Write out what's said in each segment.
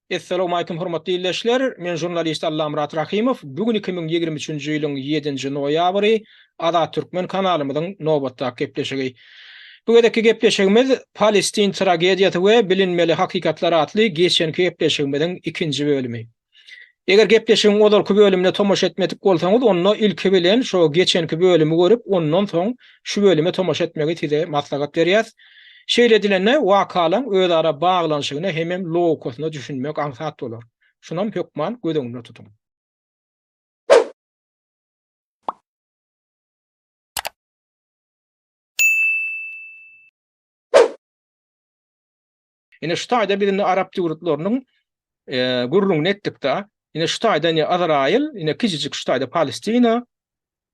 Essalawmalikim hormatly ildeşler! Men žurnalist Allamyrat Rahymow. Bu gün 2023-nji ýylyň ýedinji noýabry Azat Türkmen kanalymyzyň nobatdaky gepleşigi. Bu gezekki gepleşigimiz Palestin tragediýasy we bilinmeli hakykatlar atly geçenki gepleşigimiziň ikinji bölümi. Eger gepleşigiň ozalky bölümine tomaşa etmedik bolsaňyz, onda ilki bilen şo geçenki bölümi görüp, ondan soň şu bölüme tomaşa etmegi size maslahat berýäs. Şeýle edilende wakalaň özara baglanyşygyna hemem logikasyna düşünmek aňsat bolar. Şunam hökman göz öňünde tutuň. Ine şu taýda biz indi arap döwletleriniň gürrüňini etdik-de. Ine şu taýda ine Yzraýyl, ine kiçijik şu taýda Palestina,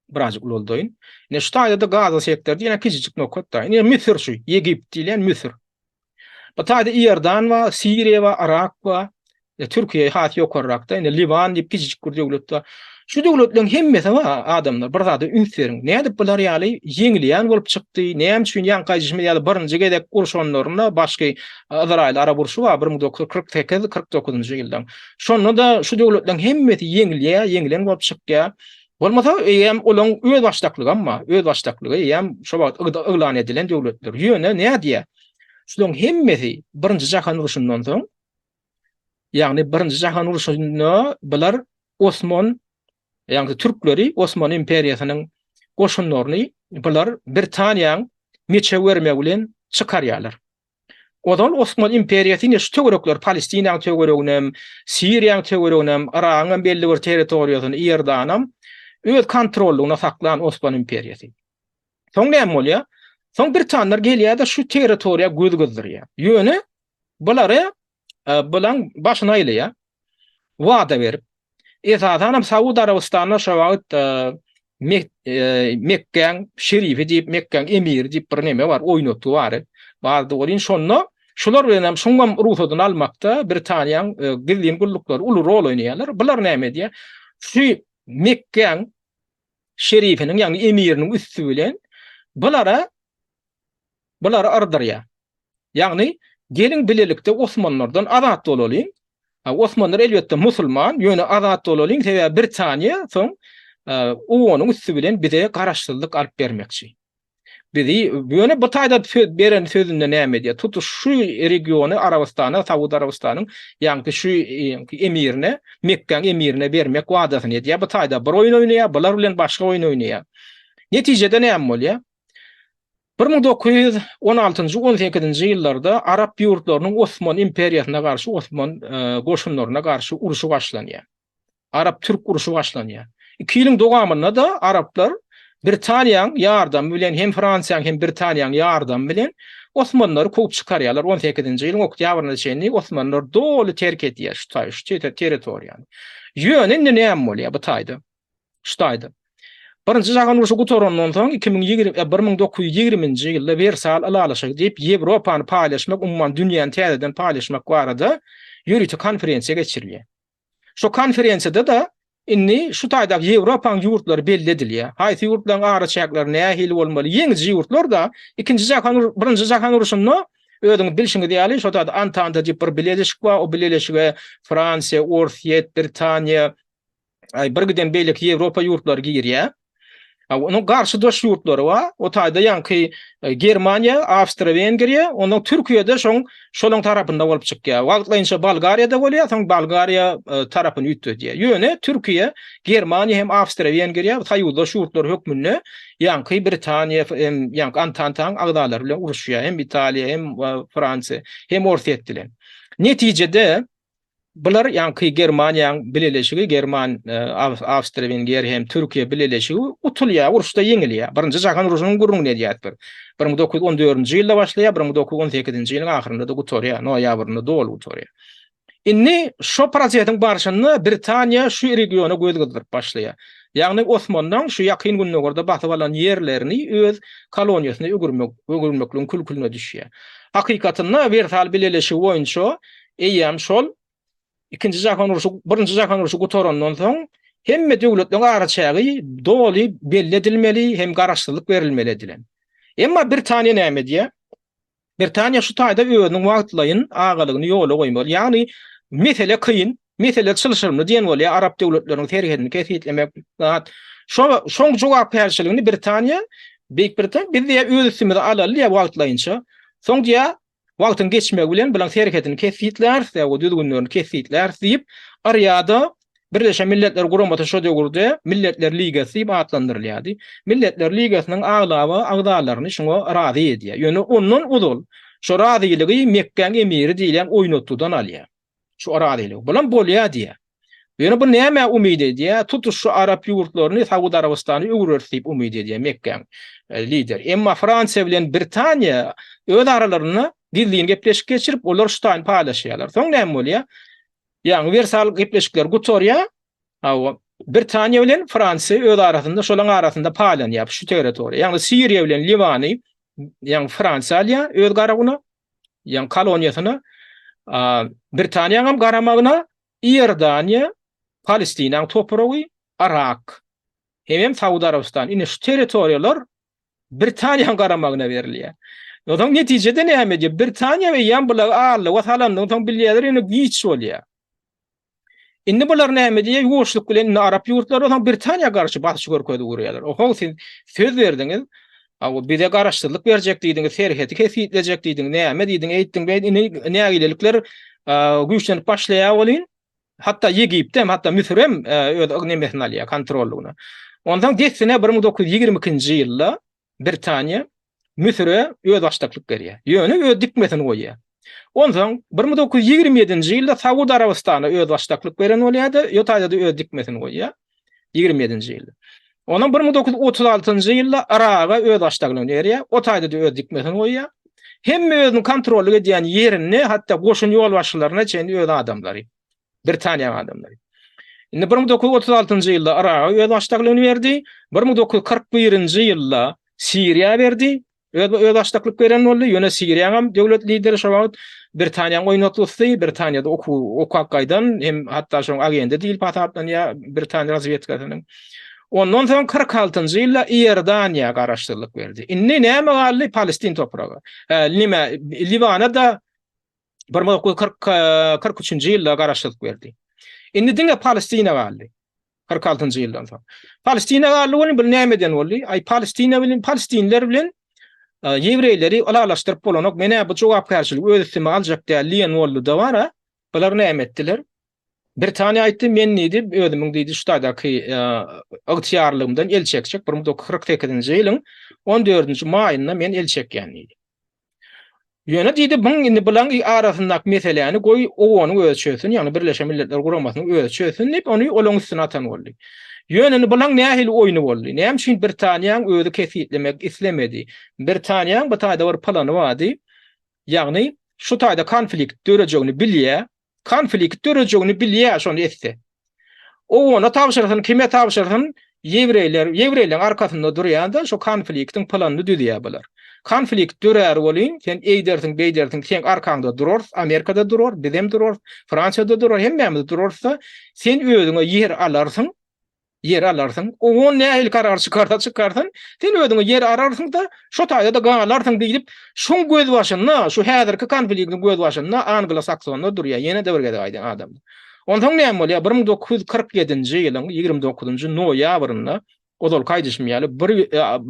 birazjyk ulaldaýyn. Ine şu taýda-da Gaza sektory diýen kiçijik nokat-da. Ine Müsür şu, Egipt diýilýän Müsür. Bu taýda Iordan bar, Siriýa bar, Yrak bar. Türkiýe has ýokarrakda, indi Liwan diýip kiçijik bir döwlet bar. Şu döwletleriň hemmesi bar, adamlar, bir zada üns beriň. Nädip bular ýaly ýeňilýän bolup çykdy? Näme üçin ýaňky aýdyşymyz ýaly birinji gezek urşanlarynda başky Yzraýyl-Arap urşy bar 1948, 49-njy ýylda. Şonda-da şu döwletleriň hemmesi ýeňilýär, ýeňilen bolup çykýar. Bolmasa eýýäm olaň özbaşdaklygam bar. Özbaşdaklygy eýýäm şo wagt yglan edilen döwletler. Ýöne nädýär? Şularyň hemmesi Birinji jahan urşundan soň Ýagny Birinji jahan urşunda bular Osman, ýagny türkleri Osman imperiýasynyň goşunlaryny bular Britaniýaň meçew bermegi bilen çykarýarlar. Ozal Osman imperiýasy ine şu töwerekler Palestinaň töwereginem, Siriýaň töwereginem, Yragyň belli bir territoriýasyny, Iordanam öz kontrollygyna saklan Osman imperiýasy. Soň näme bolýar? Soň britanlar gelýär-de şu territoriýa göz gyzdyrýar. Ýöne bulary e, bulaň başyny aýlaýar. Wada berip. Esasan hem Saud Arabystanda şo wagt e, Mek e, Mekgäň şerifi diýip, Mekgäň emiri diýip bir neme bar, oýnatgy bar. Bardy welin şonda şular bilen hem şuňam rugsadyny almakda Britaniýaň gizlin gulluklary uly rol oýnaýarlar. Bular näme edýär? Şu Mekgäň şerifiniň, ýagny emiriniň üsti bilen bulara bulary yrdyrýar. Ýagny geliň bilelikde osmanlardan azat bolalyň. Osmanlar elbetde musulman, ýöne azat bolalyň, sebäbi Britaniýa soň OON-yň üsti bilen bize garaşsyzlyk alyp bermekçi. Bizi ýöne bu taýda söz beren sözünde näme edýär? Tutuş şu regiony Arabystana, Saud Arabystanyň ýaňky şu emirine, Mekgäň emirine bermek wadasyny edýär. Bu taýda bir oýun oýnaýar, bular bilen başga oýun oýnaýar. Netijede näme bolýar? 1916-njy, 18-nji ýyllarda arap ýurtlarynyň Osman imperiýasyna garşy, Osman goşunlaryna garşy urşy başlanýar. Arap-türk urşy başlanýar. Iki ýylyň dowamynda-da araplar Britaniýanyň ýardamy bilen hem Fransiýanyň hem Britaniýanyň ýardamy bilen osmanlary kowup çykarýarlar. On sekizinji ýylyň oktýabryna çenli osmanlar doly terk edýär şu taý, şu territoriýany. Ýöne indi näme bolýar bu taýda? Şu taýda. Birinji jahan urşy gutarandan soň 2020, 1920-nji ýylda Wersal ylalaşygy diýip Ýewropany paýlaşmak, umuman dünýäni täzeden paýlaşmak barada ýörite konferensiýa geçirilýär. Şo konferensiýada-da indi şu taýdaky Ýewropanyň ýurtlary belli edilýär. Haýsy ýurtlaryň araçäkleri nähili bolmaly? Ýeňiji ýurtlar-da Ikinji jahan Birinji jahan urşunda özüňiz bilşiňiz ýaly şo taýda Antanta diýip bir bileleşik bar. O bileleşige Fransiýa, Orsýet, Britaniýa, aý bir giden beýleki Ýewropa ýurtlary girýär. Onuň garşydaş ýurtlary bar. O taýda ýaňky e, Germaniýa, Awstriýa-Wengriýa, ondan Türkiýe-de şoň şolaň tarapynda bolup çykýar. Wagtlaýynça Bolgariýada bolýar, soň Bolgariýa e, tarapyny üýtgedýär. Ýöne Türkiýe, Germaniýa hem Awstriýa-Wengriýa soýuzdaş ýurtlar hökmünde ýaňky Britaniýa hem ýaňky Antantaň agzalary bilen uruşýar. Hem Italiýa, hem e, Fransiýa, hem Orsýet bilen. Netijede Bular ýaňky Germaniýaň bileleşigi, German, Awstriýa-Wengeriýa hem Türkiýe bileleşigi utulýar, uruşda ýeňilýär. Birinji jahan urşunyň gürrüňini edýäris biz. 1914-nji ýylda başlaýar, 1918-nji ýylyň ahyrynda-da gutarýar, noýabrynda doly gutarýar. Indi şo prosesiň barşynda Britaniýa şu regiona göz gyzdyryp başlaýar. Ýagny Osmanlaň şu Ýakyn Gündogarda basyp alan ýerlerini öz koloniýasyna öwürmek, öwürmekligiň kül-külüne düşýär. Hakykatynda Wersal bileleşigi boýunça Eýýäm şol Ikinji jahan urşy, Birinji jahan urşy gutarandan soň hemme döwletleriň araçägi doly belli edilmeli hem garaşsyzlyk berilmeli edilen. Emma Britaniýa näme edýär? Britaniýa şu taýda özüniň wagtlaýyn agalygyny ýola goýmaly. Ýagny. Mesele kyn, mesele çylşyrymly diýen bolýar, arap döwletleriniň serhedini kesgitlemek zat. Şo şoň jogapkärçiligini Britaniýa, Beýik Britaniýa biz diýýär öz üstümize alaly diýýär wagtlaýynça. Soň diýýär wagtyň geçmegi bilen bulaň serhedini kesgitläris diýýär, we düzgünlerini kesgitläris diýip, Riýada Birleşen Milletler Guramasy şo döwürde Milletler Ligasy diýip atlandyrylýardy. Milletler Ligasynyň aglaba agzalaryny şuňa razy edýär. Ýöne ondan ozal şo razylygy Mekgäň emiri diýilýän oýnatgydan alýar. Şu razylygy. Bulam bolýar diýýär. Ýöne bu nämä umyt edýär? Tutuş şu arap ýurtlaryny Saud Arabystany öwreris diýip umyt edýär Mekgäň lideri. Emma Fransiýa bilen Britaniýa öz aralarynda gizlin gepleşik geçirip, olar şu taýyny paýlaşýarlar. Soň näme bolýar? Ýagny Wersal gepleşikleri gutarýar. Hawa, Britaniýa bilen Fransiýa öz arasynda şolaryň arasynda paýlanýar şu territoriýa. Ýagny Siriýa bilen Liwany ýagny Fransiýa alýar öz garawyna, ýagny koloniýasyna. Britaniýanyň hem garamagyna Iordaniýa, Palestinanyň topragy, Yrak hemem Saud Arabystany. Ine şu territoriýalar Britaniýanyň garamagyna berilýär. Onsoň netijede näme edýär? Britaniýa eýýäm bulary aldyga salandan soň bilýärler, ýöne giç bolýar. Indi bular näme edýär? Ýuwaşlyk bilen indi arap ýurtlary onsoň Britaniýa garşy basyş görkezip urýarlar. Oho, siz söz berdiňiz. Aw, bize garaşsyzlyk berjek diýdiňiz, serhedi kesgitlejek diýdiň, näme diýdiň, eýtdiň, beýdiň, indi nägilelikler güýçlenip başlaýar welin, Hatda Ýegiptem, hatda Müsürem öz nemesini alýar, kontrollygyna. Onsoň dessine 1922-nji ýylda Britaniýa Müsüre özbaşdaklyk berýär. Ýöne öz dikmesini goýýar. Onsoň 1927-nji ýylda Saud Arabystana özbaşdaklyk beren bolýar-da, o taýda-da öz dikmesini goýýar. 27-nji ýylda. Ondan 1936-njy ýylda Yraga özbaşdaklygyny berýär, o taýda-da öz dikmesini goýýar. Hemme özüniň kontrollyk edýän ýerinde, hatda goşun ýolbaşçylaryna çenli öz adamlary. Britaniýanyň adamlary. Indi 1936-njy ýylda Yraga özbaşdaklygyny berdi, 1941-nji ýylda Siriýa berdi, Öz özbaşdaklyk beren boldy. Ýöne Siriýanyň hem döwlet lideri şo wagt Britaniýanyň oýnatlysy, Britaniýada okuw okap gaýdan hem hatda şoň agenti diýlip hasaplanýar Britaniýa razwedkasynyň. Ondan soň 46-njy ýylda Iordaniýa garaşsyzlyk berdi. Indi näme galdy? Palestin topragy. Nime, Liwana-da 1943-nji ýylda garaşsyzlyk berdi. Indi diňe Palestina galdy. 46-njy ýyldan soň. Palestina galdy welin bu nämeden boldy? Aý Palestina bilen palestinler bilen e, ýewreýleri ylalaşdyryp bolanok. Men-ä bu jogapkärçiligi öz üstüme aljak däl diýen boldy-da bar-a. Bular näme etdiler? Britaniýa aýtdy, men diýdi, özümiň diýdi şu taýdaky e, ygtyýarlygymdan el çekjek 1948-nji ýylyň 14-nji maýynda men el çekýän diýdi. Ýöne diýdi, buň indi bulaň arasyndaky meseläni goý OON-yň özi çözsün, ýagny Birleşen Milletler Guramasynyň özi çözsün diýip, ony olaň üstüne atan boldy. Ýöne indi bulaň nähili oýny boldy? Näme üçin Britaniýaň özi kesgitlemek islemedi? Britaniýaň bu taýda bir plany bardy. Ýagny şu taýda konflikt dörejegini bilýär. Konflikt dörejegini bilýär şony etse. OON-a tabşyrsyn, kime tabşyrsyn, ýewreýler, ýewreýleň arkasynda durýan-da şo konfliktiň planyny düzýär bular. Konflikt dörär welin, sen eýdersiň, beýdersiň, seň arkaňda durarys, Amerika-da durar, bizem durarys, Fransiýa-da durar, hemmämiz durarys-da, sen özüňe ýer alarsyň, ýer alarsyň. OON nähili karar çykarsa çykarsyn, sen özüňe ýer ararsyň-da, şo taýda-da galarsyň diýlip, şuň gözbaşynda, şu häzirki konfliktiň gözbaşynda anglo-saksonlar durýar, ýene-de bir gezek aýdýan adamlar. Onsoň näme bolýar? 1947-nji ýylyň 29-njy noýabrynda, ozalky aýdyşym ýaly, bir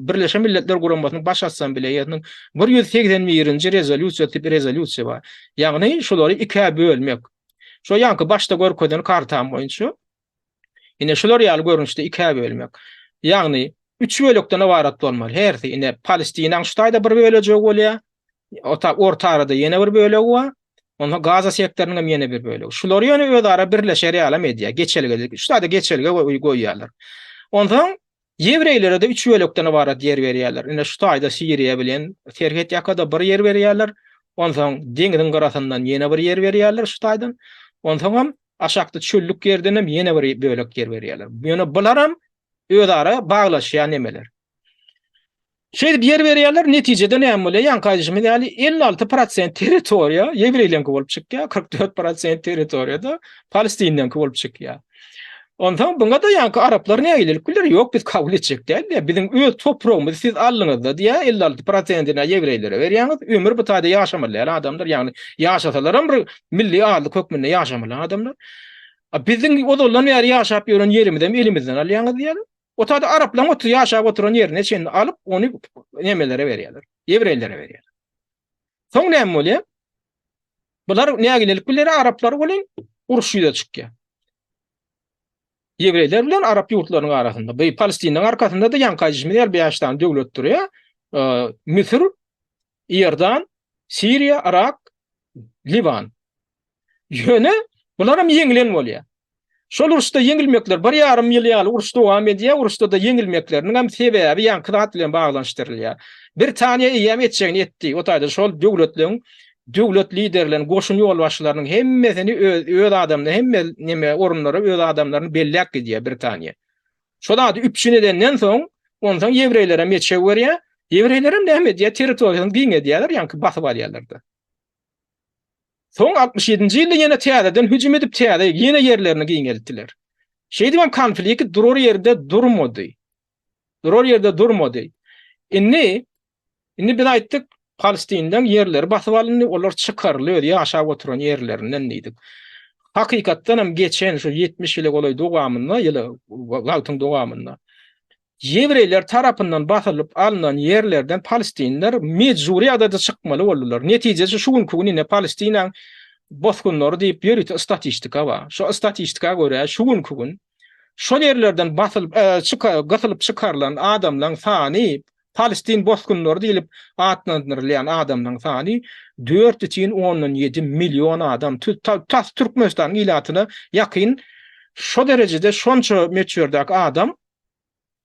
Birleşen Milletler Guramasynyň Baş Assambleýasynyň 181-nji rezolýusiýasy diýip rezolýusiýa bar. Ýagny şulary ikä bölmek. Şo ýaňky başda görkezen kartam boýunça Ine şular ýaly görnüşde ikä bölmek. Ýagny üç bölekden ybarat bolmaly. Hersi ine Palestinaň şu taýda bir bölejigi bolýar. Ota orta arada ýene bir bölegi bar. Onda Gaza sektorynyň hem ýene bir bölegi. Şulary ýöne özara birleşer ýalam edýär. Geçelge, şu taýda geçelge goýýarlar. Onsoň ýewreýlere-de üç bölekden ybarat ýer berýärler. Ine şu taýda Siriýa bilen serhet ýakada bir ýer berýärler. Onsoň deňziň gyrasyndan ýene bir ýer berýärler şu taýdan. Onsoňam Aşakda çöllük ýerdenem ýene bir bölek ýer berýärler. Ýöne bularam özara baglaşýan nemeler. Şeýdip ýer berýärler, netijede näme bolýar? Ýaňky aýdyşymyz ýaly 56 prosent territoriýa ýewreýleňki bolup çykýar, 44 prosent territoriýa-da palestinleňki bolup çykýar. Onsoň buňa-da ýaňky araplar nägilelik biler, ýok biz kabul etjek däl diýýär. Biziň öz topragymyzy siz aldyňyzda diýýär, 56 prosentini ýewreýlere berýäňiz. Ömür bu taýda ýaşamaly däl adamlar, ýagny ýaşasalaram bir milli azlyk hökmünde ýaşamaly adamlar. A biziň ozaldan bäri ýaşap ýören ýerimizem elimizden alýaňyz diýýärler. O taýda araplaryň otur ýaşap oturan ýerine çenli alyp, ony nemelere berýärler, ýewreýlere berýärler. Soň näme bolýar? Bular nägilelik bilen araplar welin uruş ýüze çykýar. Ýewreýler bilen arap ýurtlarynyň arasynda. Bu Palestinanyň arkasynda-da ýaňky aýdyşymyz ýaly 5 sany döwlet durýar. Müsür, Iordan, Siriýa, Yrak, Liwan. Ýöne bularam ýeňilen bolýar. Şol uruşda ýeňilmekler bir ýarym ýyl ýaly uruş dowam edýär, uruşda-da ýeňilmekleriniň hem sebäbi ýaňky zat bilen baglanyşdyrylýar. Britaniýa eýýäm etjegini etdi. O taýda şol döwletleriň döwlet liderleriniň, goşun ýolbaşçylarynyň hemmesini öz öz adamyny hemme neme orunlara öz adamlaryny belläp gidýär Britaniýa. Şo zady üpjün edenden soň, onsoň ýewreýlere meçew berýär. Ýewreýlerem näme edýär? Territoriýasyny giňedýärler, ýaňky basyp alýarlar-da. Soň 67-nji ýylda ýene täzeden hüjüm edip täze ýene ýerlerini giňeltdiler. Şeýdibem konflikt durar ýerde durmady. Durar ýerde durmady. Indi indi biz aýtdyk Palestinleň ýerleri basyp alyndy, olar çykaryldy öz ýaşap oturan ýerlerinden diýdik. Hakykatdan hem geçen şu 70 ýyla golaý dowamynda, ýyla wagtyň dowamynda Ýewreýler tarapyndan basylyp alnan ýerlerden palestinler mejbury ýagdaýda çykmaly boldular. Netijesi şu günki gün ine Palestinaň bosgunlary diýip ýörite statistika bar. Şo statistika görä şu günki gün şol ýerlerden basylyp gysylyp çykarylan adamlaň sany palestin bosgunlary diýlip atlandyrylýan adamlaň sany 4,7 million adam. Tas Türkmenistanyň ilatyna ýakyn şo derejede şonça möçberdäki adam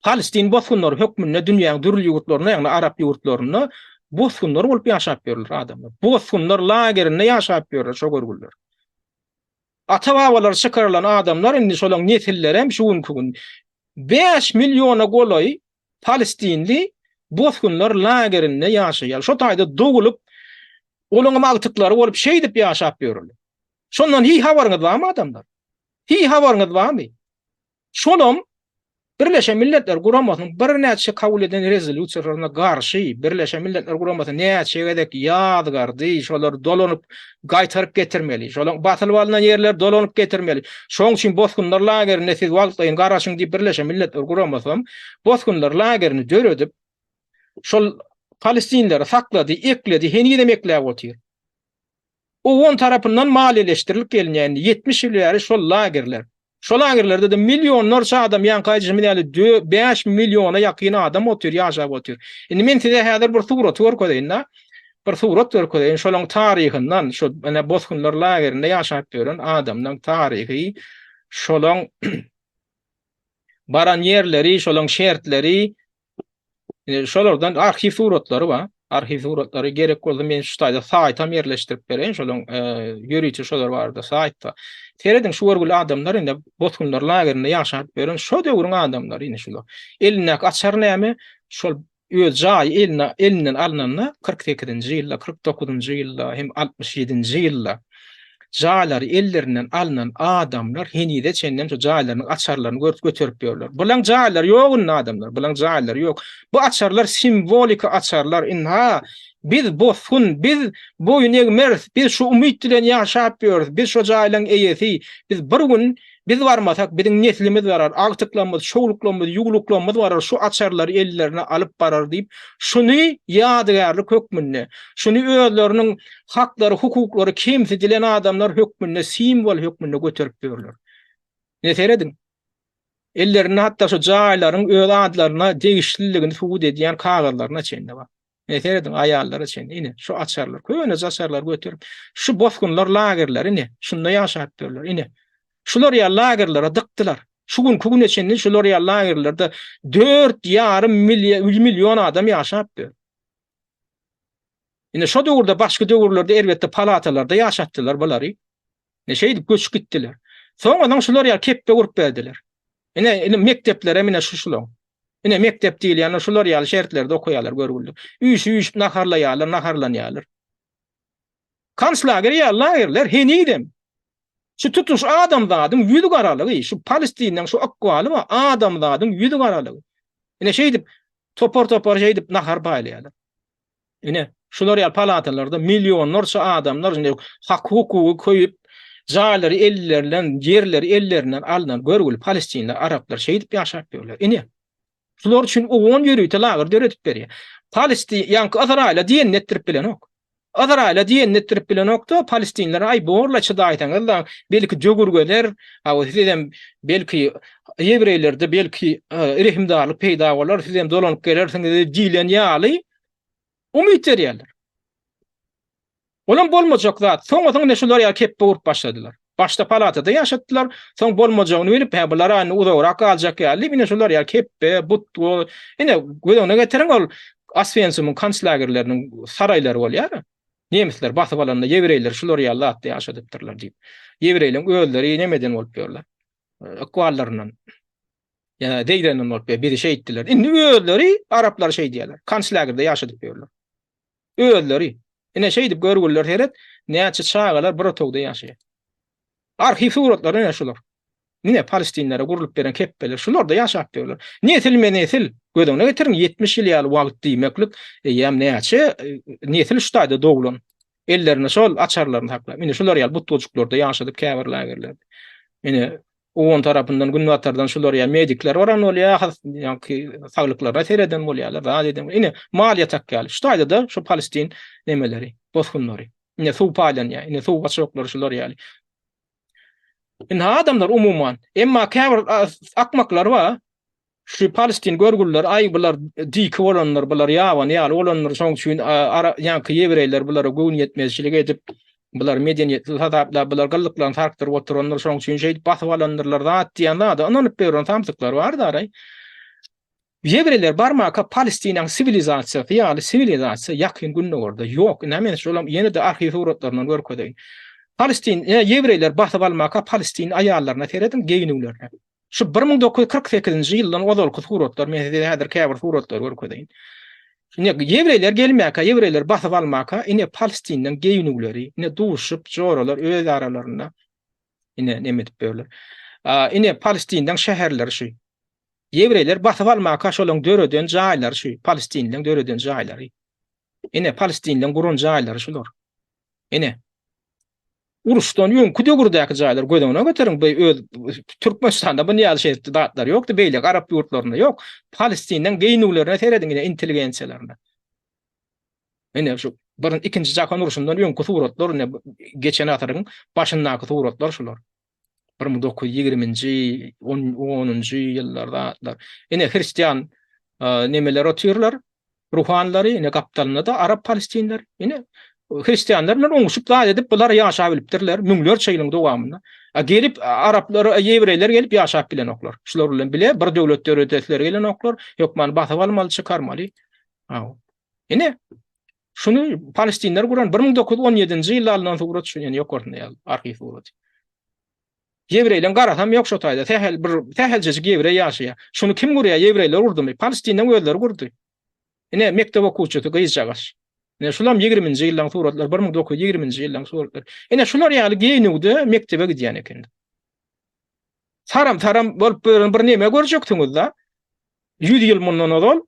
Palestin bosgunlary hökmünde dünýäň dürli ýurtlarynda, ýagny arap ýurtlarynda bosgunlar bolup ýaşap ýörler adamlar. Bosgunlar lagerinde ýaşap ýörler şo görgüliler. Ata-babalary çykarylan adamlar indi şolaň nesilleri hem şu günki gün 5 milliona golaý palestinli bosgunlar lagerinde ýaşaýar. Şo taýda dogulyp, olaň agtyklary bolup şeýdip ýaşap ýörler. Şondan hiý habaryňyz barmy adamlar? Hiý habaryňyz barmy? Şolam Birleşen Milletler Guramasynyň birnäçe kabul eden rezolýusiýalaryna garşy Birleşen Milletler Guramasy näçe gezek ýazgardy, şolary dolanyp gaýtaryp getirmeli, şolaň basylyp alnan ýerleri dolanyp getirmeli. Şoň üçin bosgunlar lagerinde siz wagtlaýyn garaşyň diýip Birleşen Milletler Guramasam bosgunlar lagerini döredip, şol palestinleri saklady, ekledi, henizem ekläp otyr. Owgan tarapyndan maliýeleşdirilip gelinýär indi 70 ýyl bäri şol lagerler. Şol lagerlerde-de millionlarça adam, ýaňky aýdyşymyz ýaly 5 milliona ýakyn adam otyr, ýaşap otyr. Indi men size häzir bir suraty görkezeýin-de. Bir surat görkezeýin, şolaň taryhyndan, şo ine bosgunlar lagerinde ýaşap ýören adamlaň taryhy, şolaň baran ýerleri, şolaň şertleri, Şolardan arhiw suratlary bar. Arhiw suratlary gerek bolsa men şu taýda saýtam ýerleşdirip bereýin. Şolaň ýörite şolar barada saýt bar. Serediň şu görgüli adamlar indi bosgunlar lagerinde ýaşap ýören şo döwrüň adamlary indi şular. Elindäki açar näme? Şol öz jaýy eline elinden alnanda 48-nji ýylda, 49-njy ýylda hem 67-nji ýylda jaýlary ellerinden alnan adamlar henize çenlem şu jaýlarynyň açarlaryny görüp göterip ýörler. Bulaň jaýlary ýok indi adamlar, bulaň jaýlary ýok. Bu açarlar simwoliki açarlar. Ynha, biz bosgun, biz boýun egmeris, biz şu umyt bilen ýaşap ýörüs, biz şo jaýlaryň eýesi, biz bir gün Biz barmasak, biziň neslimiz barar, agtyklarymyz, çowluklarymyz, ýuwluklarymyz barar, şu açarlary ellerine alyp barar diýip, şuny ýadygärlik hökmünde, şuny özleriniň haklary, hukuklary kemsidilen adamlar hökmünde, simwol hökmünde göterip ýörler. Ine serediň. Ellerinde hatda şu jaýlaryň öz adlaryna degişliligini subut edýän kagyzlaryna çenli bar. Ine serediň aýallara çenli ine şu açarlar, köneje açarlary göterip, şu bosgunlar lagerleri ine şunda ýaşap ýörler ine. Şular ýaly lagerlere dykdylar. Şu günki güne çenli şular ýaly lagerlerde 4,5 million adam ýaşap ýör. Ine şo döwürde başga döwürlerde elbetde palatalarda ýaşatdylar bulary. Ine şeýdip göçüp gitdiler. Soň onuň şular ýaly kepbe gurup berdiler. Ine, ine mekdeplerem ine şu şulaň. Ine mekdep diýilýänler şular ýaly şertlerde okaýarlar görgüli. Üýşüp-üýşüp naharlaýarlar, naharlanýarlar. Konslager ýaly lagerler henizem. Şu tutuş adamzadyň ýüzi garalygy, şu Palestinanyň şu ykbaly bar, adamzadyň ýüzi garalygy. Ine şeýdip topar-topar şeýdip nahar paýlaýarlar. Ine şular ýaly palatalarda millionlarça adamlar indi hak-hukugy köýüp, jaýlary ellerinden, ýerleri ellerinden alnan görgüli palestinler, araplar şeýdip ýaşap ýörler. Ine şular üçin OON ýörite lager döredip berýär. Palestin, ýaňky Yzraýyla diýenini etdirip bilenok. Yzraýyla diýenini etdirip bilenokda, palestinlere aý borla çydaýsaňyzda, belki döwür geler, hawa sizem belki ýewreýlerde belki rehimdarlyk peýda bolar, sizem dolanyp gelersiňiz diýlen ýaly umyt berýärler. Olam bolmajak zat. Soňa-soň ine şular ýaly kepbe urup başladylar. Başda palatada ýaşatdylar, soň bolmajagyny bilip, hä bular indi uzagrak galjak ýaly diýip, ine şular ýaly kepbe, butga, ine göz öňüne getiriň ol Oswensimiň konslagerleriniň saraýlary bolýar. Nemisler basyp alanda ýewreýleri şular ýaly zatda ýaşadypdyrlar diýip. Ýewreýleriň özleri nemeden bolup ýörler. Ykballaryndan. Ýa zeýrenden bolup ýör. Bizi şeýtdiler. Indi özleri araplary şeýdýärler. Konslagerde ýaşadyp ýörler. Özleri. Ine şeýdip görgüliler seret, näçe çagalar bir otagda ýaşaýar. Arhiw suratlary ine şular. Ine palestinlere gurlup beren kepbeler şularda ýaşap ýörler. Nesilme nesil, göz öňüne getiriň 70 ýyl ýaly wagt diýmeklik eýýäm näçe e, nesil şu taýda doglan. Ellerinde şol açarlaryny saklap. Ine şular ýaly butgajyklarda ýaşadyp käbir lagerlerde. Ine Owgan tarapyndan, günbatardan şular ýa medikler baran bolýar, has ýaňky saglyklaryna sereden bolýarlar, zat eden. Ine, mal ýatak ýaly. Şu taýda-da şu palestin nemeleri, bosgunlary. Ine, suw paýlanýar. Ine, suw gaçaklary şular ýaly. Ine, adamlar umuman. Emma käbir akmaklar bar. Şu palestin görgüliler, aý bular diki bolanlar, bular ýabany ýaly bolanlar, şoň üçin ara ýaňky ýewreýler bulara göwün ýetmezçilik edip, bular medeniýetsiz hasaplap, bular gyllyklaryny sarkdyryp oturandyr, şoň üçin şeýdip basyp alandyrlar zat diýen zada ynanyp ýören samsyklar bar daraý. Ýewreýler barmaka Palestinanyň siwilizasiýasy ýaly siwilizasiýa Ýakyn Gündogarda ýok. Ine men şolam ýene-de arhiw suratlaryndan görkezeýin. Palestin, ýewreýler basyp almaka palestin aýallaryna serediň geýnüwlerine. Şu 1948-nji ýyldan ozalky suratlar, men size häzir käbir suratlary görkezeýin. Ine, ýewreýler gelmäkä, ýewreýler basyp almaka, ine Palestinden geýnüwleri, ine duşup, joralar öz aralarynda ine neme edip ýörler. Ine Palestinden şäherleri şu. Ýewreýler basyp almaka şolaryň döreden jaýlary şu, Palestinleň döreden jaýlary. Ine Palestinleň guran jaýlary şular. Ine. Uruşdan öňki döwürdäki jaýlar göz öňüne getiriň, bu öz Türkmenistanda bu ýaly şeýle zatlar ýokdy, beýleki arap ýurtlarynda ýok. Palestinleň geýnüwlerine serediň ine intelligensiýalaryna. Ine şu bir ikinji jahan urşundan öňki suratlar ine geçen asyryň başyndaky suratlar şular. 1920-nji, 10-njy ýyllar zatlar. Ine hristian nemeler otyrlar. Ruhanlary, ine gapdalynda-da arap palestinler, ine hristianlar bilen oňuşyp zat edip bular ýaşap bilipdirler müňlerçe ýylyň dowamynda. A gelip araplar, ýewreýler gelip ýaşap bilenoklar. Şular bilen bile bir döwlet döredesleri gelenoklar. Hökman basyp almaly, çykarmaly. Haw. Ine şuny palestinler guran 1917-nji ýylda alnan surat şu ýene ýokarsynda ýaly arhiw suraty. Ýewreýleň garasam ýok şo taýda. Sähel bir sähelçejik ýewreý ýaşaýar. Şuny kim gurýar? Ýewreýler gurdumy? Palestinleň özleri gurdy. Ine, mekdep okuwçysy gyzjagaş. Ine, şulam ýigriminji ýyllaň suratlary, 1920-nji ýyllaň suratlary. Ine, şular ýaly geýnüwde mekdebe gidýän eken. Saram-saram bolup ýören bir neme görjeksiňiz-da. 100 ýyl mundan ozal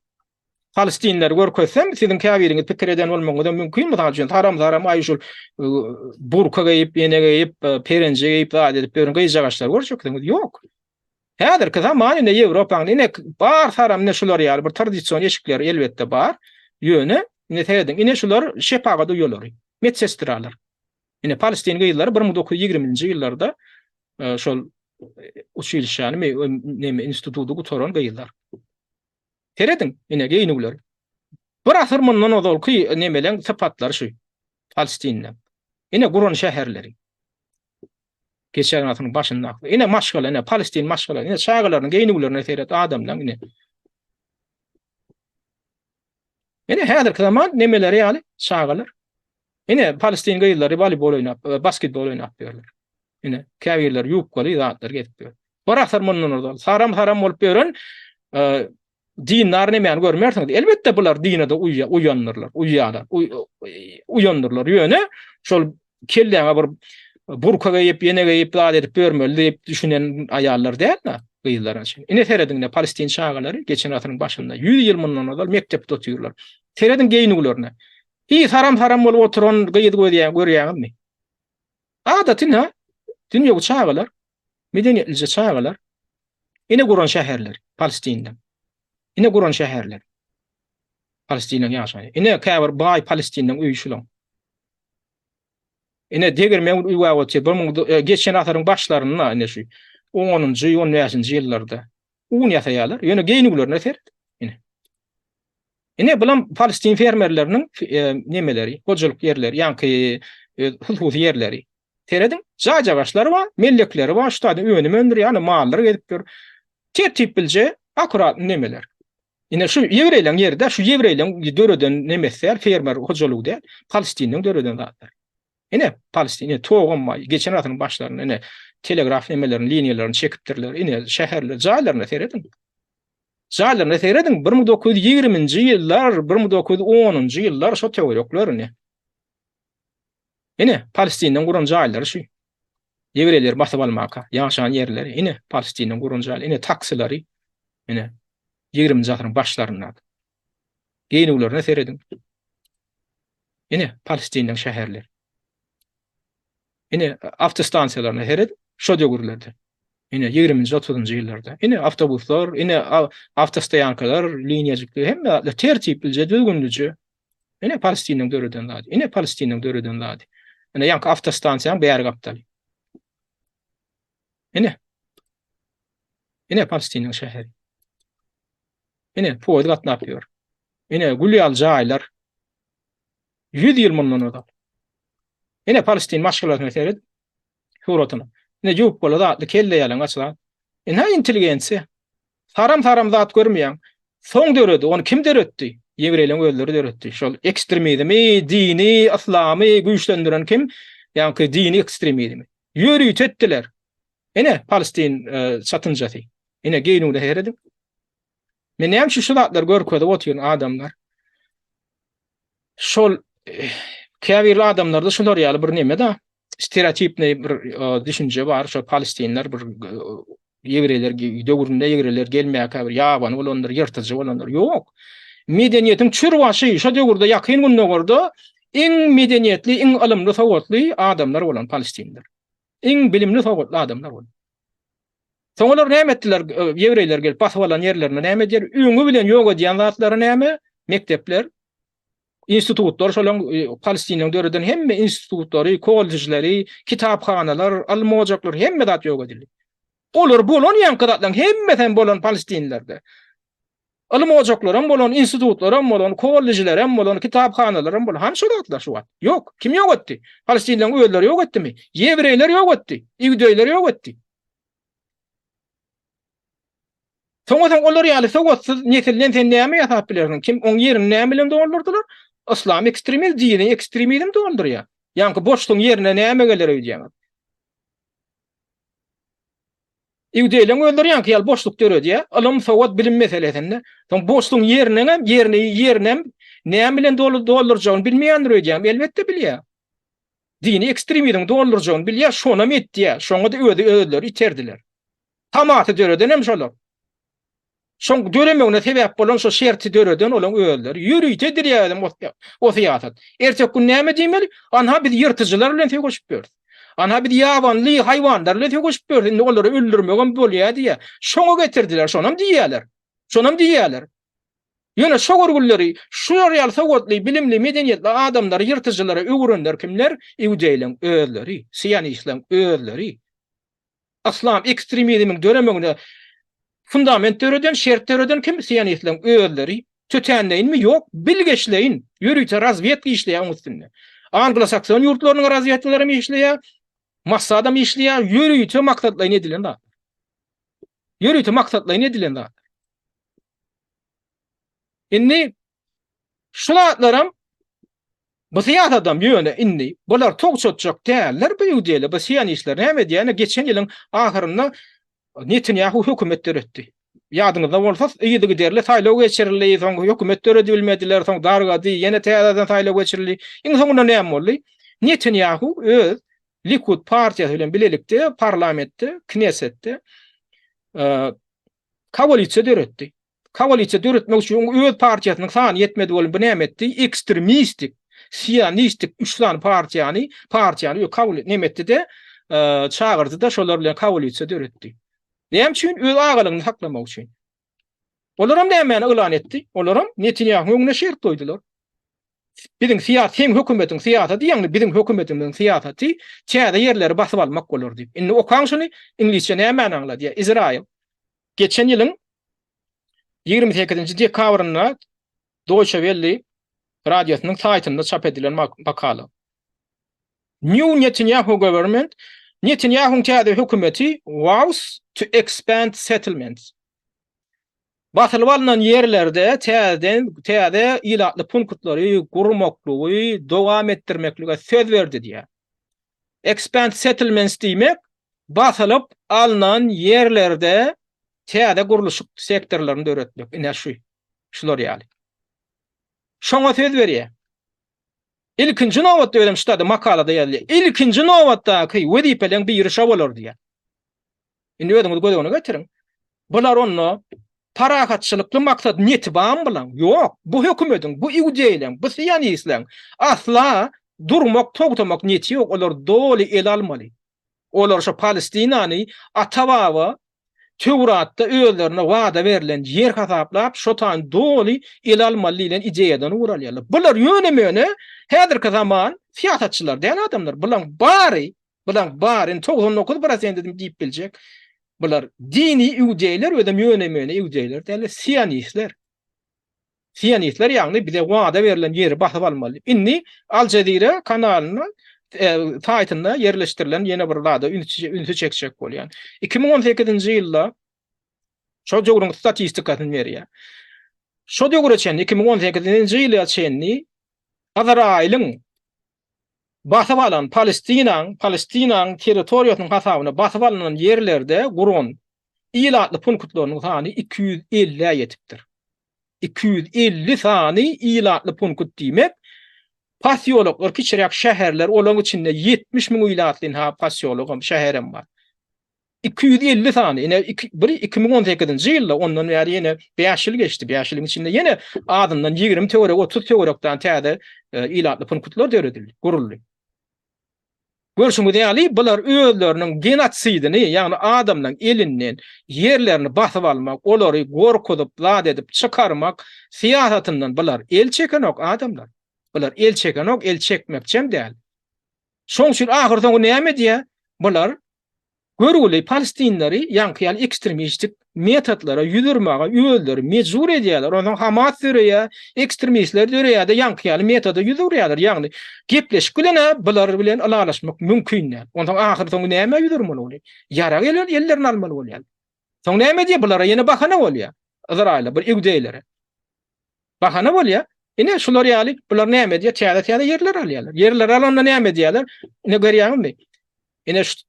Palestinleri görkezsem, siziň käbiriňiz pikir eden bolmagyňyz hem mümkin, mysal üçin, saram-saram aý şul e, burka geýip, ýene geýip, e, perenje geýip, zat edip ýören gyzjagaçlary görjeksiňiz. Ýok. Häzirki zaman ine Ýewropanyň ine bar saram ine şular ýaly bir tradision eşikleri elbetde bar. Ýöne ine serediň, ine şular şepagat uýalary, medsestralar. Ine Palestin gyzlary 1920-nji ýyllarda e, şol uçilişşäni neme instituty gutaran gyzlar. Serediň, ine geýnüwler. Bir asyr mundan ozalky nemeleň sypatlary şu. Palestinde. Ine guran şäherleri. Geçen asyryň başyndaky. Ine maşgala, ine Palestin maşgala, ine çagalarynyň geýnüwlerine seret adamlaň ine. Ine häzirki zaman nemeleri ýaly çagalar. Ine Palestin gyzlary woleýbol oýnap, e, basketbol oýnap ýörler. Ine käbirleri ýubkaly zatlar gezip ýör. Bir asyr mundan ozal saram-saram bolup ýören e, dindar nemäni görmersiňiz. Elbetde bular dine-de uýandyrlar, uýýarlar, uýandyrlar. Ýöne şol kelläňe bir burka geýip, ýene geýip, zat edip ýörmeli diýip düşünen aýallar däl-de, gyzlar. Ine serediň, ine palestin çagalary geçen asyryň başynda, 100 ýyl mundan ozal mekdepde otyrlar. Serediň geýnüwlerine. Hiý saram-saram bolup oturan gyz gözýän görýäňizmi? Adaty ine dünýewi çagalar, medeniýetlije çagalar. Ine guran şäherler Palestinde. Ine guran şäherler. Palestiniň ýaşaýan. Ine käbir baý Palestiniň öýi şulaň. Ine degirmen üwäp otyr. Bir müň e, geçen asyryň başlarynda ine şu 10-njy, 15-nji ýyllarda un ýasaýarlar. Ýöne geýnüwlerine seret. Ine. Ine bulam Palestin fermerleriniň e, nemeleri, hojalyk ýerleri, ýaňky e, hususy ýerleri. Serediň, jaýjagaşlary bar, mellekleri bar, şu taýda önüm öndürýär, mallar gezip dur. Tertip bilje, akkurat nemeler. Ine şu ýewreýleň ýeri-de, şu ýewreýleň döreden nemesi däl, fermer hojalygy däl, Palestinleň döreden zatlary. Ine, Palestin, ine togam bar, geçen asyryň başlarynda ine telegraf nemelerini, liniýalaryny çekipdirler. Ine şäherler, jaýlaryna serediň. Jaýlaryna serediň, 1920-nji ýyllar, 1910-njy ýyllar şo töwerekler ine. Ine, Palestinden guran jaýlary şu. Ýewreýleri basyp almaka, ýaşan ýerleri, ine, Palestinden guran jaýlary, ine, taksilary, ine, 20-nji asyryň başlarynda. Geýnüwlerine serediň. Ine, Palestinden şäherleri. Ine, awtostansiýalaryna serediň, şo döwürlerde. Ine, 20-nji, 30-njy ýyllarda. Ine, awtobuslar, ine, awtostoýankalar, liniýajyklar, hemme zatlar tertiplije, düzgünlije. Ine Palestiniň döreden zady. Ine Palestiniň döreden zady. Ine ýaňky awtostansiýanyň bäri gapdaly. Ine. Ine Palestiniň şäheri. Ine poýez gatnap ýör. Ine gül ýaly jaýlar. 100 ýyl mundan ozal. Ine Palestin maşgalasyna seret. Suratyna. Ine ýupkaly zatly kelle ýalaňaç zat. Ine intelligensiýa. Saram-saram zat görmeýäň. Soň döredi, ony kim döretdi? Ýewreýleň özleri döretdi. Şol ekstremizmi, dini, yslamy güýçlendiren kim? Ýaňky dini ekstremizmi. Ýörite etdiler. Ine, Palestin çatynjasy. Ine, geýnüwine serediň. Men näme üçin şu zatlary görkezip otyryn adamlar? Şol käbir adamlarda şular ýaly bir neme-de, stereotipnyý bir düşünje bar, şol palestinler bir ýewreýler döwründe ýewreýler gelmäkä bir ýabany bolandyr, ýyrtyjy bolandyr. Ýok. Medeniýetiň çür başy şo döwürde Ýakyn Gündogarda iň medeniýetli, iň ylymly, sowatly adamlar bolan palestinler. Iň bilimli, sowatly adamlar bolan. Soň olar näme etdiler? Ýewreýler gelip basyp alan ýerlerinde näme edýär? Öňi bilen ýok edýän zatlary näme? Mekdepler, institutlar, şolaň Palestinanyň döreden hemme institutlary, kollejleri, kitaphanalar, ylym ojaklary hemme zat ýok edildi. Olar bolan ýaňky zatlaryň hemmesi hem bolan palestinlerde. Ylym ojaklaram bolan, institutlaram bolan, kollejlerem bolan, kitaphanalaram bolan. Hany şo zatlar şu wagt? Ýok. Kim ýok etdi? Palestinleriň özleri ýok etdimi? Ýewreýler ýok etdi. Iudeýler ýok etdi. Soňa soň olar ýaly sowatsyz nesilden sen näme ýasap bilersiň? Kim oň ýerini näme bilen doldurdylar? Yslam ekstremizm, dini ekstremizm doldurýar. Ýaňky boşlugyň ýerine näme geler öýdýäňiz? Iudeýleň özleri ýaňky ýaly boşluk döredýär. Ylym, sowat, bilim meselesinde. Soň boşlugyň ýeriniňem, ýerini, ýerinem näme bilen doly doldurjagyny bilmeýändir öýdýäňmi? Elbetde bilýär. Dini ekstremizmiň doldurjagyny bilýär, şonam etýär. Şoňa-da özi özleri iterdiler. Hamasy döreden hem şolar. Şoň döremegine sebäp bolan şo şerti döreden olaň özleri. Ýörite edilýär özem o syýasat. Erteki gün näme diýmeli? Anha biz ýyrtyjylar bilen söweşip ýörüs. Anha biz ýabanly haýwanlar bilen söweşip ýörüs. Indi olary öldürmegem bolýar diýýär. Şoňa getirdiler, şonam diýýärler. Şonam diýýärler. Ýöne şo görgülileri, şular ýaly sowatly, bilimli, medeniýetli adamlary ýyrtyjylara öwürenler kimler? Iudeýleň özleri, sionistleň özleri. Yslam ekstremizmiň döremegine fundament döreden, şert döreden kim? Sionistleriň özleri. Tötänleýinmi? Ýok, bilgeşleýin. Ýörite razwedka işleýär oň üstünde. Anglosakson ýurtlarynyň razwedkalary hem işleýär, Mossadam işleýär, ýörite maksatlaýyn edilen zat. Ýörite maksatlaýyn edilen zat. Indi şu zatlaram bu syýasadam ýöne indi bular togçatjak däller bu iudeýler, bu sionistler näme edýär? Ine geçen ýylyň ahyrynda Netanýahu hökümet döretdi. Ýadyňyzda bolsa yzygiderli saýlaw geçirildi, soň hökümet döredibilmediler, soň dargady, ýene täzeden saýlaw geçirildi. Iň soňunda näme boldy? Netanýahu öz. Likud partiýasy bilen bilelikde parlamentde, Knessetde koalisiýa döretdi. Koalisiýa döretmek üçin öz partiýasynyň sany ýetmedi welin bu näme etdi? Ekstremistik, sionistik üç sany partiýany, partiýany kabul näme etdi-de, çagyrdy-da şolar bilen koalisiýa döretdi. Näme üçin? Öz agalygyny saklamak üçin. Olaram nämäni yglan etdi? Olaram Netanýahuň öňüne şert goýdular. Biziň syýasy, seň hökümetiň syýasaty, ýagny biziň hökümetimiziň syýasaty täze ýerleri basyp almak bolar diýip. Indi okaň şuny, iňlisçe nämäni aňladýar? Izraýyl geçen ýylyň 28-nji dekabrynda Deutsche Welle radiosynyň saýtynda çap edilen makala. New Netanyahu government, Netanyahuň täze hökümeti vows to expand settlements. Basylyp alnan ýerlerde täzeden täze ilatly punktlary gurmaklygy dowam etdirmeklige söz berdi diýýär. Expand settlements diýmek, basylyp alnan ýerlerde täze gurluşyk sektorlaryny döretmek. Ine şu, şular ýaly. Şoňa söz berýär. Ilkinji nobatda özem şu makalada ýazylýar. Ilkinji nobatdaky wezipeleriň biri şo bolar diýýär. Indi özüňiz göz öňüne getiriň. Bular onda parahatçylykly maksat niýeti barmy bulaň? Ýok. Bu hökümediň, bu iudeýleň, bu sionistleň asla durmak, togtamak niýeti ýok. Olar doly ele almaly. Olar şo Palestinany ata-baba Töwratda özlerine wada berlen ýer hasaplap, şo taýyn doly ele almaly diýlen ideýadan ugur alýarlar. Bular ýöne-möne häzirki zaman syýasatçylar däl adamlar. Bulaň bary Bulaň bary, indi 99 prosent diýip biljek. Bular dini iudeýler, özem ýöne-möne iudeýler däl, sionistler. Sionistler ýagny bize wada berlen ýeri basyp almaly. Indi Al Jazeera kanalynda e, saýtynda ýerleşdirilen ýene bir zada ünsi, ünsi çekjek bolýan. 2018-nji ýylda şo döwrüň statistikasyny berýär. Şo döwre çenli 2018-nji ýyla çenli Azraýylyň basyp alan Palestinaň, Palestinaň territoriýasynyň hasabyna basyp alnan ýerlerde guran ilatly punktlarynyň sany 250-ä ýetipdir. 250 sany ilatly punkt diýmek, posýoloklar, kiçiräk şäherler, olaryň içinde 70 müň ilatly ynha posýologam, şäherem bar. 250 sany, ine, iki, bir 2018-nji ýylda, ondan bäri ýene 5 ýyl geçdi, 5 ýylyň içinde ýene azyndan 20 töwerek, 30 töwerekden täze e, ilatly punktlar döredildi, guruldy. Görşüňiz ýaly, bular özleriniň genosidini, ýagny adamlaryň elinden ýerlerini basyp almak, olary gorkuzyp, zat edip çykarmak syýasatyndan bular el çekenok adamlar. Bular el çekenok, el çekmekçem däl. Şoň üçin ahyrsoňy näme edýär? Bular görgüli palestinleri ýaňky ýaly ekstremistik metodlara ýüz urmaga özleri mejbur edýärler. Onsoň Hamas döreýär, ekstremistler döreýär-de ýaňky ýaly metoda ýüz urýarlar. Ýagny gepleşik bilen-ä bular bilen ylalaşmak mümkin däl. Onsoň ahyrsoňy nämä ýüz urmaly bolýar? Ýarag ellerine almaly bolýar. Soň näme edýär? Bulara ýene bahana bolýar. Yzraýyla, bir iudeýlere. Bahana bolýar. Ine şular ýaly bular näme edýär? Täze-täze ýerler alýarlar. Ýerler alanda näme edýärler? Ine görýäňizmi? Ine şu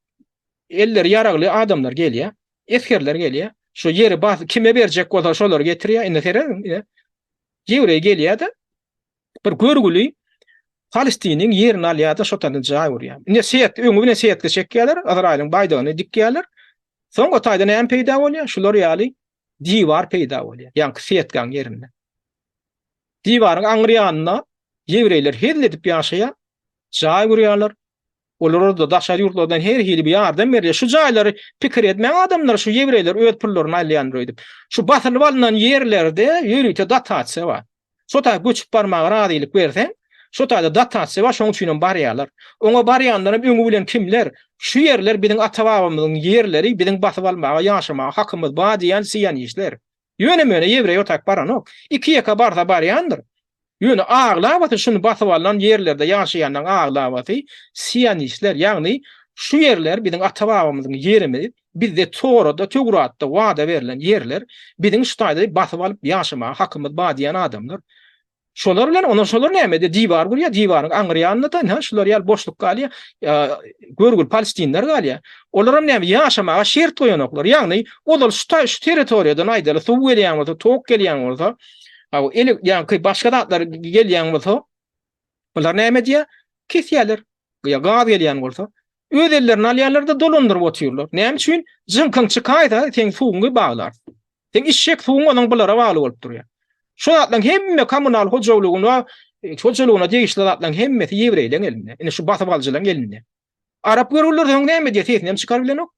elleri ýaragly adamlar gelýär. Esgerler gelýär. Şu ýeri bas kime berjek bolsa şolary getirýär. Ine serediň, ine. Ýewreý gelýär-de bir görgüli Palestiniň ýerini alýar-da şo taýdan jaý gurýar. Ine set öňi bilen setki çekýärler, Izraýylyň baýdagyny dikýärler. Soň o taýda näme peýda bolýar? Şular ýaly diwar peýda bolýar. Ýaňky setkaň ýerinde. Diwaryň aňry ýanynda ýewreýler hezil edip ýaşaýar, jaý gurýarlar. Olara-da daşary ýurtlardan her hili bir ýardam berilýär. Şu jaýlary pikir etmäň adamlar, şu ýewreýler öz pullaryny alýandyr öýdüp. Şu basylyp alnan ýerlerde ýörite dotasiýa bar. Şo taýa göçüp barmaga razylyk berseň, şo taýda dotasiýa bar, şoň üçinem barýarlar. Oňa barýanlaram öňi bilen kimler? Şu ýerler biziň ata-babamyzyň ýerleri, biziň basyp almaga, ýaşamaga hakymyz bar diýýän sionistler. Ýöne-möne ýewreý o taýak baranok. Iki-ýeke barsa barýandyr. Ýöne aglabasy şuny basyp alnan ýerlerde ýaşaýanlaryň aglabasy sionistler, ýagny şu ýerler biziň ata-babamyzyň ýerimiz, Bizde Torada, Töwratda wada berlen ýerler, biziň şu taýda basyp alyp ýaşamaga hakymyz bar diýen adamlar. Şolar bilen ondan şolar näme edýär? Diwar gurýar, diwaryň aňry ýanynda-da ynha şular ýaly boşluk galýar. Görgüli palestinler galýar. Olaram näme ýaşamaga şert goýanoklar. Ýagny ozal şu taý şu territoriýadan aýdaly suw gelýän bolsa, tok gelýän bolsa, ele ýaňky başga zatlar gelýän bolsa, Bular näme edýär? Kesýärler. Ýa gaz gelýän bolsa. Öz ellerine alýarlar-da dolandyryp otyrlar. Näme üçin? Jyňkyň çykaýsa, seň suwuňy baglar. Seň içjek suwuň onuň bulara bagly bolup durýar. Şu zatlaryň hemme kommunal hojalygyna, hojalygyna degişli zatlaryň hemmesi ýewreýleň elinde. Ine şu basyp alyjylaryň elinde. Arap görgüliler soň näme edýär? Sesini hem çykaryp bilenok.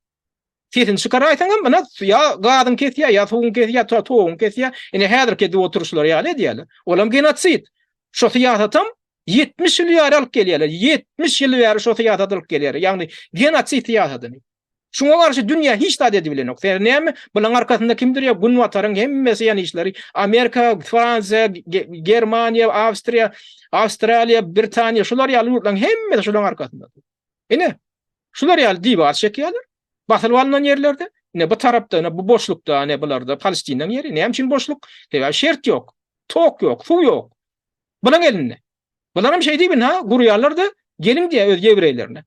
Sesini çykaraýsaň hem ine ýa gazyň kesýär, ýa suwuň kesýär, ýa toguň kesýär. Ine häzirki edip oturyşlary ýaly edýärler. Olam genosid. Şo syýasatam 70 ýyl bäri alyp gelýärler. 70 ýyl bäri şo syýasaty alyp gelýärler. Ýagny genosid syýasatyny. Şuňa garşy dünýä hiç zat edibilenok. Sebäbi näme? Bulaň arkasynda kim durýar? Günbataryň hemme ýan işleri. Amerika, Fransiýa, Germaniýa, Awstriýa, Awstraliýa, Britaniýa şular ýaly ýurtlaryň hemmesi şularyň arkasynda. Ine, şular ýaly diwar çekýärler. Basylyp alnan ýerlerde. Ine bu tarapda, ine bu boşlukda, ine bularda Palestinanyň ýeri. Näme üçin boşluk? Sebäbi şert ýok. Tok ýok, suw ýok. Bulaň elinde. Bularam şeý diýip ine gurýarlar-da, geliň diýýär öz ýewreýlerine.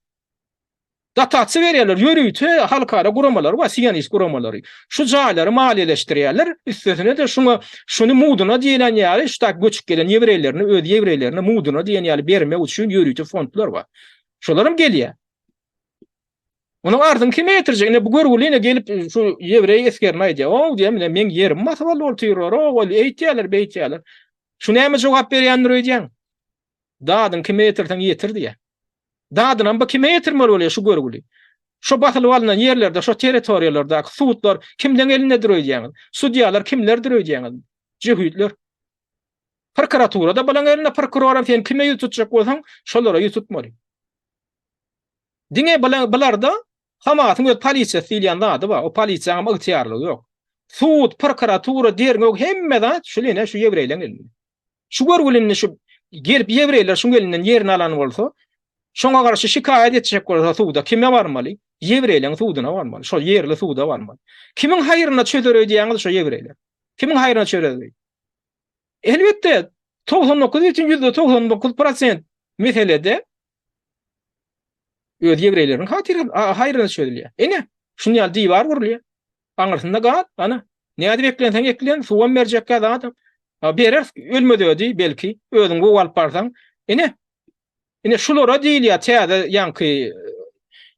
Dotasiýa berýärler, ýörite halkara guramalary bar, sionist guramalary. Şu jaýlary maliýeleşdirýärler, üstesine-de şuňa şuny muduna diýlen ýaly, şu tak göçüp gelen ýewreýlerini öz ýewreýlerine muduna diýen ýaly bermek üçin ýörite fondlar bar. Şolaram gelýär. Onuň arzyny kime ýetirjek? Ine bu görgüli ine gelip şu ýewreý esgerine aýdýar. Ow diýýär, ine meň ýerimi basyp aldy otyrlar, ow, ol eýtýärler, beýtýärler. Şu näme jogap berýändir öýdýäň? Dadyň kime ýetirseň ýetir diýýär. Dadynam bu kime ýetirmeli bolýar şu görgüli? Şo basylyp alnan ýerlerde, şo territoriýalardaky sudlar kimleň elindedir öýdýäňiz? Sudýalar kimlerdir öýdýäňiz? Jöhitler. Prokuratura-da bulaň elinde, prokuroram sen kime ýüz tutjak bolsaň, şolara ýüz tutmaly. Diňe bularda Hamasyň öz polisiýasy diýilýän zady bar. O polisiýaňam ygtyýarlygy ýok. Sud, prokuratura, derňew hemme zat şul ine şu ýewreýleň elinde. Şu görgüli indi şu gelip ýewreýler şuň elinden ýerini alan bolsa, şoňa garşy şikaýat etjek bolsa suda kime barmaly? Ýewreýleň suduna barmaly. Şol ýerli suda barmaly. Kimiň haýryna çözer öýdýäňiz şo ýewreýler? Kimiň haýryna çözer? Elbetde 99 bütin %99 prosent meselede öz ýewreýleriň hatyry haýryna çözülýär. Ine, şuny ýaly diwar gurulýar. Aňyrsynda gaz, ana. Nädip eklenseň eklen, suwam berjekkä zadam. Bereris, ölmez ödi, belki, özüň gowy alyp barsaň. Ine, ine şulara diýilýär täze ýaňky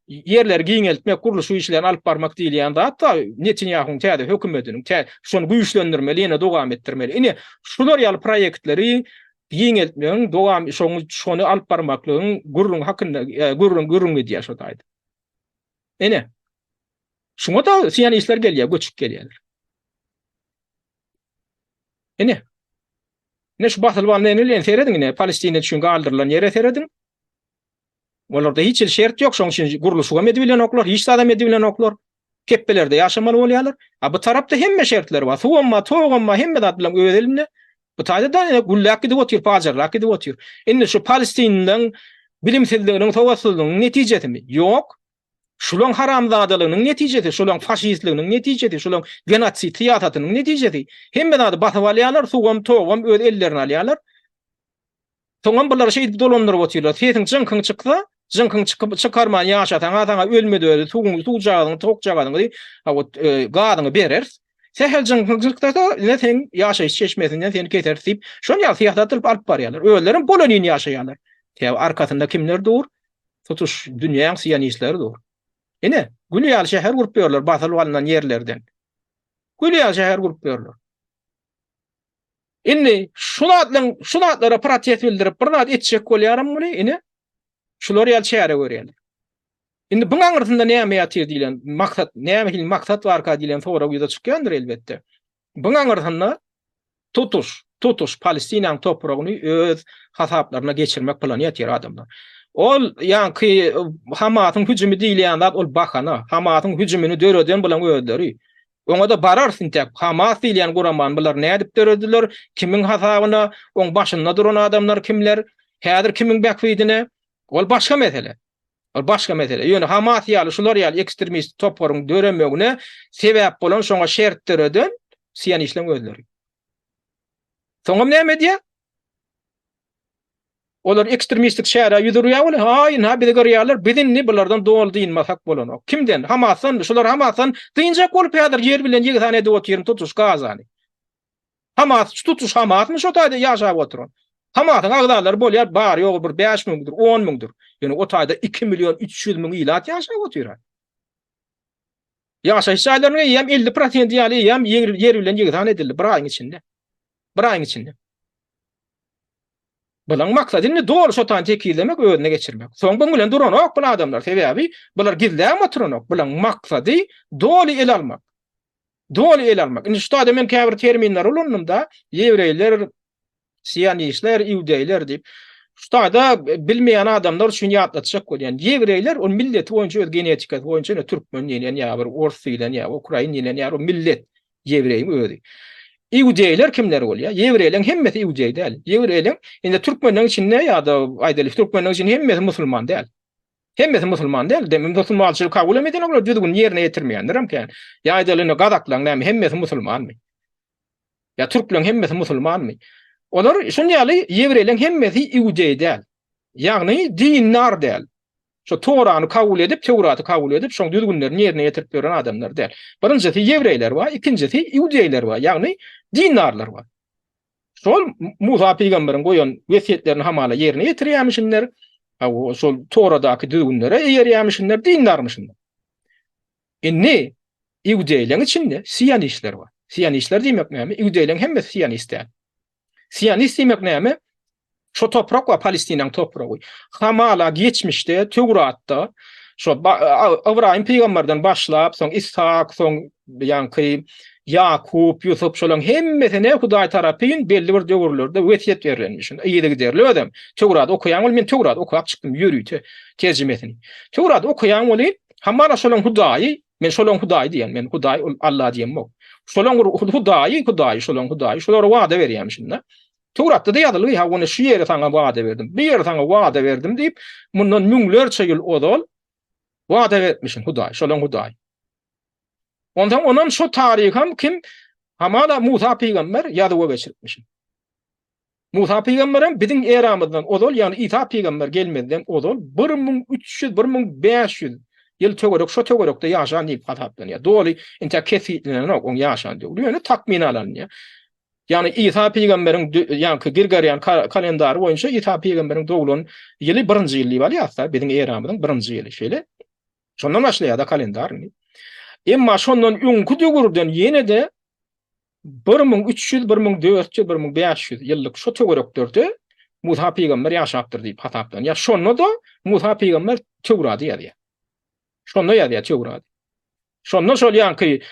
ýerleri giňeltmek, gurluşyk işlerini alyp barmak diýilýän zat-da Netanýahuň täze hökümetiniň, tä şony güýçlendirmeli, ýene dowam etdirmeli. Ine, şular ýaly proýektleri giňeltmegiň, dowam şoň şony alyp barmaklygyň gürrüň hakynda, gürrüň gürrüň edýär şo taýda. Ine. Şuňa-da sionistler gelýär, göçüp gelýärler. Ine. Ine şu basylyp alnan ýerine serediň ine, Palestina üçin galdyrylan ýere serediň. Olarda hiç hili şert ýok, şonuň üçin gurluşygam edibilenoklar, hiç zadam edibilenoklar. Kepbelerde ýaşamaly bolýarlar. A bu tarapda hemme şertler bar. Suwam bar, togam bar, hemme zat bilen öz elinde. Bu taýda-da ine gülläp gidip otyr, pajarlap gidip otyr. Indi şu palestinlileň bilimsizliginiň, sowatsyzlygynyň netijesimi? Ýok. Şulaň haramzadalygynyň netijesi, şulaň faşistliginiň netijesi, şulaň genosid syýasatynyň netijesi. Hemme zady basyp alýarlar, suwam, togam öz ellerine alýarlar. Soňam bulary şeýdip dolandyryp otyrlar. Sesiň jyňkyň çyksa, jyňkyň çykyp çykarman ýaşasaň-a saňa ölmedi özi suwuň, suwjagazyňy, tokjagazyňy, hawa, gazyňy bereris. Sähel jyňkyň çyksa, ine seň ýaşaýyş çeşmesinden seni keseris diýip, şon ýaly syýasat alyp alyp barýarlar. Özlerem bolanyn ýaşaýarlar. Sebäbi arkasynda kimler dur? Tutuş dünýäň sionistleri dur. Ine, gül ýaly şäher gurup ýörler basylyp alnan ýerlerden. Gül ýaly şäher gurup ýörler. Indi şu zatlaryň şu zatlara protest bildirip bir zat etjek bolýaram muny, ine, şular ýaly çäre görýärler. Indi buň aňyrsynda näme ýatyr diýlen maksat, näme hili maksat barka diýlen sorag ýüze çykýandyr elbetde. Buň aňyrsynda tutuş, tutuş Palestinanyň topragyny öz hasaplaryna geçirmek plany ýatyr adamlar. Ol ýaňky Hamasyň hüjümi diýilýän zat ol bahana. Hamasyň hüjümini döreden bulaň özleri. Oňa-da bararys intäk. Hamas diýilýän guramany bular nädip dörediler, kimiň hasabyna, oň başynda duran adamlar kimler, häzir kimiň bähbidine, ol başga mesele. Ol başga mesele. Ýöne Hamas ýaly, şular ýaly ekstremist toparyň döremegine sebäp bolan, şoňa şert döreden sionistleň özleri. Soňam näme edýär? Olar ekstremistik çärä ýüz urýar welin, haý, ynha bizi gyrýarlar, biz indi bulardan doly dynmasak bolanok. Kimden? Hamasdanmy? Şular Hamasdan dynjak bolup häzir ýer bilen ýegsan edip otyryn tutuş Gazany. Hamas, tutuş Hamasmy şo taýda ýaşap oturan? Hamasyň agzalary bolýar, bary-ýogy bir 5 müňdür, 10 müňdür. Ýöne o taýda 2 million 300 müň ilat ýaşap otyr. Ýaşaýyş jaýlarynyň eýýäm 50 prosenti ýaly eýýäm ýer, ýer bilen ýegsan edildi bir aýyň içinde. Bir aýyň içinde. Bulaň maksady indi doly şo taýyn tekizlemek, özüne geçirmek. Soň buň bilen duranok bul adamlar, sebäbi bular gizläp oturanok. Bulaň maksady doly ele almak. Doly ele almak. Indi şu taýda men käbir terminleri ulandym-da, ýewreýler, sionistler, iudeýler diýip. Şu taýda bilmeýän adamlar üçin ýatlatjak bolýan. Ýewreýler ol milleti boýunça öz genetikasy boýunça ine türkmen diýlen ýa bir ors diýlen ýa ukrain diýlen ýa bir millet ýewreýiň özi. Iudeýler kimler bolýar? Ýewreýleriň hemmesi iudeý däl. Ýewreýleriň indi türkmenleriň içinde ýa-da aýdaly türkmenleriň içinde hemmesi musulman däl. Hemmesi musulman däl. Demek musulmançylygy kabul hem edenoklar, düzgüni ýerine ýetirmeýänler hem kän. Ýa aýdaly indi gazaklaryň näme hemmesi musulmanmy? Ýa türkleriň hemmesi musulmanmy? Olar şuny ýaly ýewreýleriň hemmesi iudeý däl. Ýagny dindar däl. Şo Torany kabul edip, Töwraty kabul edip, şoň düzgünlerini ýerine ýetirip ýören adamlar däl. Birinjisi ýewreýler bar, ikinjisi iudeýler bar, ýagny dindarlar bar. Şol Musa pygamberiň goýan wesýetlerini hamala ýerine ýetirýärmişinler, şol Toradaky düzgünlere eýerýärmişinler, dindarmyşynlar. Indi iudeýleň içinde sionistler bar. Sionistler diýmek näme? Iudeýleň hemmesi sionist däl. Sionist diýmek näme? Şo toprak bar, Palestinaň topragy. Hamala geçmişde, Töwratda şo Ybraýym pygamberden başlap, soň Ishak, soň ýaňky Ýakup, Ýusup şolaryň hemmesine Hudaý tarapyn belli bir döwürlerde wesýet berlenmiş. Yzygiderli özem Töwrady okaýan bolup, men Töwrady okap çykdym ýörite terjimesini. Töwrady okaýan welin, hamala şolaryň Hudaýy, men şolaryň Hudaýy diýen, men Hudaý ol Alla diýemok. Şolaryň Hudaýy, Hudaýy, şolaryň Hudaýy, şolara wada berýärmişin-de. Töwratda-da ýazylgy, ha ony şu ýeri saňa wada berdim, bu ýeri saňa wada berdim diýip, mundan müňlerçe ýyl ozal wada beripmişin Hudaý, şolaryň Hudaýy. Onsoň onam şo taryham kim hamala Musa pygamber ýazuwa geçiripmişin. Musa pygamberem biziň eramyzdan ozal, ýagny Isa pygamber gelmezden ozal 1300, 1500 ýyl töwerek şo töwerekde ýaşan diýip hasaplanýar. Doly entäk kesgitlenenok oň ýaşan döwri, ýöne takmyn alynýar. Ýagny Isa pygamberiň ýaňky Grigorian kalendary boýunça Isa pygamberiň doglan ýyly birinji ýyl diýip alýarys-da, biziň eramyzyň birinji ýyly, şeýle. Şondan başlaýar-da kalendar indi. Emma şondan öňki döwürden ýene-de 1300, 1400, 1500 ýyllyk şo töwereklerde Musa pygamber ýaşapdyr diýip hasaplanýar. Şonda-da Musa pygamber Töwrady ýazýar. Şonda ýazýar Töwrady. Şonda şol ýaňky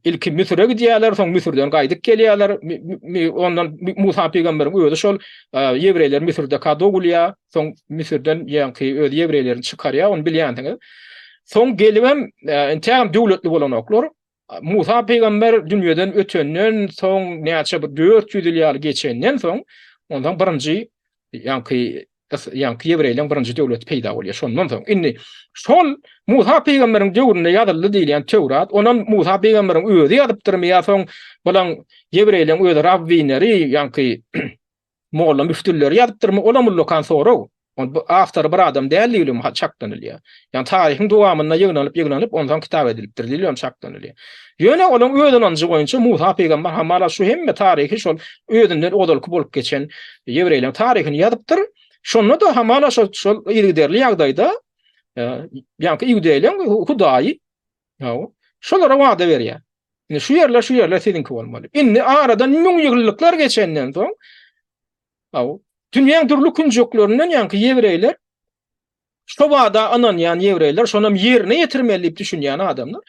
ilki Müsüre gidýärler, soň Müsürden gaýdyp gelýärler. Ondan Musa pygamberiň özi şol ýewreýler Müsürdeka dogulýar. Soň Müsürden ýaňky öz ýewreýlerini çykarýar, ony bilýänsiňiz. Soň gelibem entägem döwletli bolanoklar. Musa pygamber dünýeden ötenden soň näçe bir 400 ýyl ýaly geçenden soň, ondan birinji ýaňky ýaňky ýewreýleň birinji döwleti peýda bolýar şondan soň. Indi şol Musa pygamberiň döwründe ýazyldy diýilýän Töwrat, onam Musa pygamberiň özi ýazypdyrmy ýa soň bulaň ýewreýleň öz rabbinleri, ýaňky molla müftüleri ýazypdyrmy, olam ullakan sorag. Ol bu awtory bir adam däl diýilip çaklanylýar. Ýagny taryhyň dowamynda ýygnanyp ýygnanyp onsoň kitap edilipdir diýilip hem çaklanylýar. Ýöne olaň öz ynanjy boýunça Musa pygamber hamala şu hemme taryhy şol özünden ozalky bolup geçen ýewreýleriň taryhyny ýazypdyr. Şonda-da hamala şol şol yzygiderli ýagdaýda ýaňky iudeýleň hudaýy şolara wada berýär. Indi şu ýerler şu ýerler siziňki bolmaly. Indi aradan müňýyllyklar geçenden soň dünýäň dürli künjeklerinden ýaňky ýewreýler Şo wada ynanýan ýewreýler, şonam ýerine ýetirmeli diýip düşünýän adamlar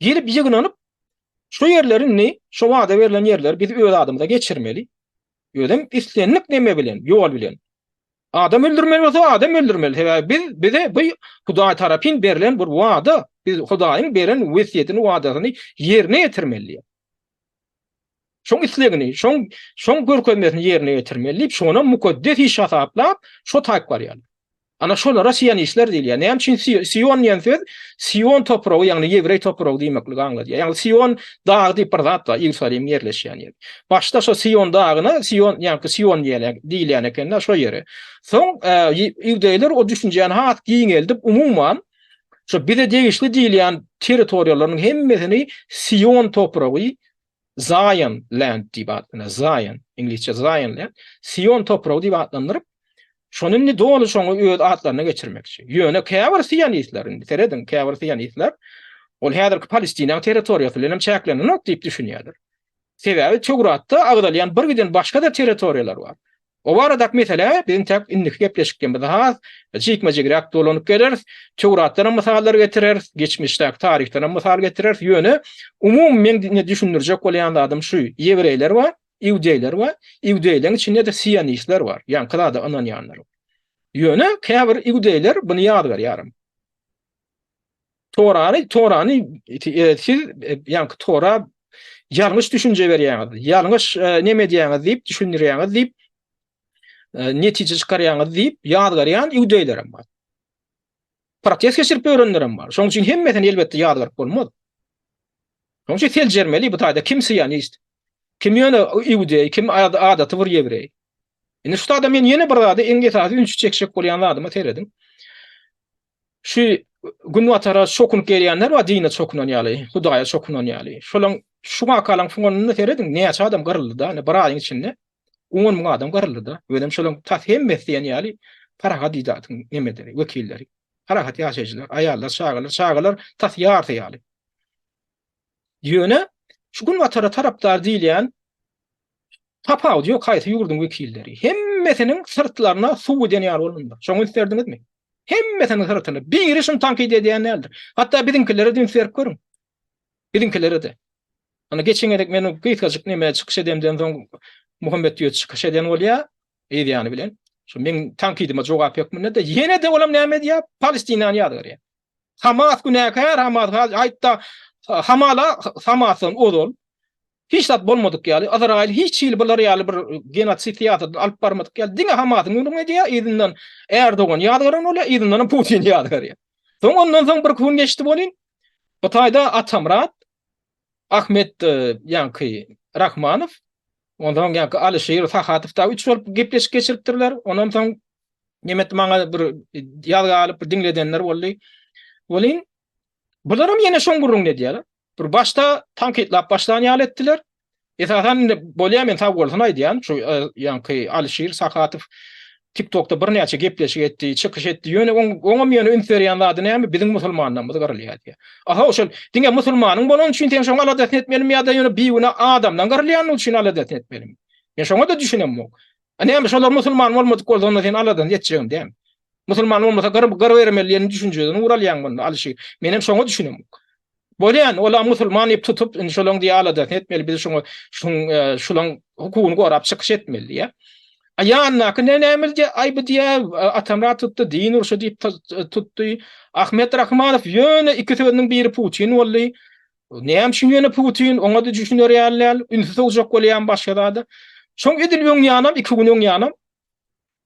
gelip ýygnanyp, şu ýerleri indi, şo wada berlen ýerleri biz öz adymyza geçirmeli. Özem islendik neme bilen, ýol bilen. Adam öldürmeli bolsa adam öldürmeli. Sebäbi biz bize bu Hudaý tarapyn berlen bir wada. Biz Hudaýyň beren wesýetini, wadasyny ýerine ýetirmeli diýýär. Şoň islegini, şoň şoň görkezmesini ýerine ýetirmeli diýip, şonam mukaddes iş hasaplap, şo taýyp barýarlar. Ana şolara sionistler diýilýär. Näme üçin Sion diýen söz Sion topragy, ýagny ýewreý topragy diýmekligi aňladýar. Ýagny Sion dagy diýip bir zat bar, Iýerusalimiň ýerleşýän ýeri. Başda şo Sion dagyna Sion, ýagny Sion diýilýän eken-de şo ýere. Soň iudeýler o düşünjäni has giňeldip, umuman şo bize degişli diýilýän territoriýalaryň hemmesini Sion topragy Zion land diýip atlandyrýar. Zion, iňlisçe Zion land, Sion topragy diýip atlandyryp, Şony indi doly şoňa öz atlaryna geçirmekçi. Ýöne käbir sionistler indi serediň, käbir sionistler ol häzirki Palestinanyň territoriýasy bilen hem çäklenenok diýip düşünýärler. Sebäbi Töwratda agzalýan bir giden başga-da territoriýalar bar. O baradaky meselä biz intäk indiki gepleşikde has jikme-jigräk dolanyp geleris. Töwratdan hem mysallar getireris, geçmişdäki taryhdan hem mysal getireris. Ýöne umumy meň indi düşündirjek bolýan zadym şu, ýewreýler bar, iudeýler bar, iudeýleriň içinde-de sionistler bar, ýaňky zada ynanýanlar. Ýöne käbir iudeýler buny ýazgarýaram. Torany, Torany siz ýaňky Tora ýalňyş düşünje berýäňiz, ýalňyş neme edýäňiz diýip düşündirýäňiz diýip netije çykarýaňyz diýip ýazgarýan iudeýler hem bar. Protest geçirip ýörenler hem bar. Şonuň üçin hemmesini elbetde ýazgaryp bolmaz. Şonuň üçin seljermeli bu taýda kim sionist, kim ýöne iudeý, kim adaty bir ýewreý. Indi şu taýda men ýene bir zady iň esasy ünsi çekjek bolýan zadyma serediň. Şu günbatara çokunyp gelýänler bar, dine çokunan ýaly, Hudaýa çokunan ýaly. Şolaň şu wakalaryň fonunda serediň, näçe adam gyryldy-da, ine bir aýyň içinde 10 müň adam gyryldy-da. Özem şolaň tas hemmesi diýen ýaly parahat ilatyň nemeleri, wekilleri. Parahat ýaşaýjylar, aýallar, çagalar, çagalar tas ýarysy ýaly. Ýöne şu günbatara tarapdar diýilýän Tapawudy ýok haýsy ýurduň wekilleri. Hemmesiniň syrtlaryna suw giden ýaly bolundy. Şoňa üns berdiňizmi? Hemmesiniň syrtyna. Biri şuny tankyt edýän däldir. Hatda biziňkilere-de üns berip görüň. Biziňkilere-de. Ana geçen gezek men gysgajyk neme çykyş edemden soň Muhammet Düýe çykyş eden bolýar, yz ýany bilen. Şu meň tankydyma jogap hökmünde-de ýene-de olam näme edýär? Palestinany ýazgarýar. Hamas günäkär, Hamas aýtda hamala Hamasdan ozal hiç zat bolmadyk ýaly, Yzraýyl hiç hili bular ýaly bir genosid syýasatyny alyp barmadyk ýaly, diňe Hamasyň gürrüňini edýär, yzyndan Erdogan ýazgaran bolýar, yzyndan hem Putin ýazgarýar. Soň ondan soň bir gün geçdi welin, bu taýda Atamyrat, Ahmet ýaňky Rahmanow, ondan soň ýaňky Alyşir Sahatow dagy üç bolup gepleşik geçiripdirler. Ondan soň Nemet maňa bir ýazgy alyp bir diňledenler boldy. Welin bularam ýene şoň gürrüňini edýärler. Bir başda tankytlap başlan ýaly etdiler. Esasan indi bolýar men sag bolsun aýdýan şu e, ýaňky Alişir Sahatow TikTokda birnäçe gepleşik etdi, çykyş etdi. Ýöne oň oňam ýöne üns berýän zady näme? Biziň musulmanlarymyz gyrylýar diýýär. Aha, şol diňe musulmanyň bolany üçin sen şoň aladasyny etmelimi ýa-da ýöne bigünä adamdan gyrylýany üçin aladasyny etmelimi? Men şoňa-da düşünemok. A näme şolar musulman bolmadyk bolsa onda sen aladasyny etjegem dämi? Musulman bolmasa gyr gyrybermeli diýen düşünjeden ugur alýaň munda Alyşir. Menem şoňa düşünemok. Bolýan, ola musulman diýip tutup, indi şolaň diýe aladasyny etmeli, biz şoňa şuň e, şulaň hukugyny gorap çykyş etmeli diýe. A ýanyndaky ne näme diýe, aý bu diýe Atamyrat tutdy, din urşy diýip tutdy. Ahmet Rahmanow ýöne iki sözüniň biri Putin boldy. Näme üçin ýöne Putin, oňa-da düşüner ýaly däl, ünsi sowjak bolýan başga zada. Şoň edil öň ýanam, iki gün öň ýanam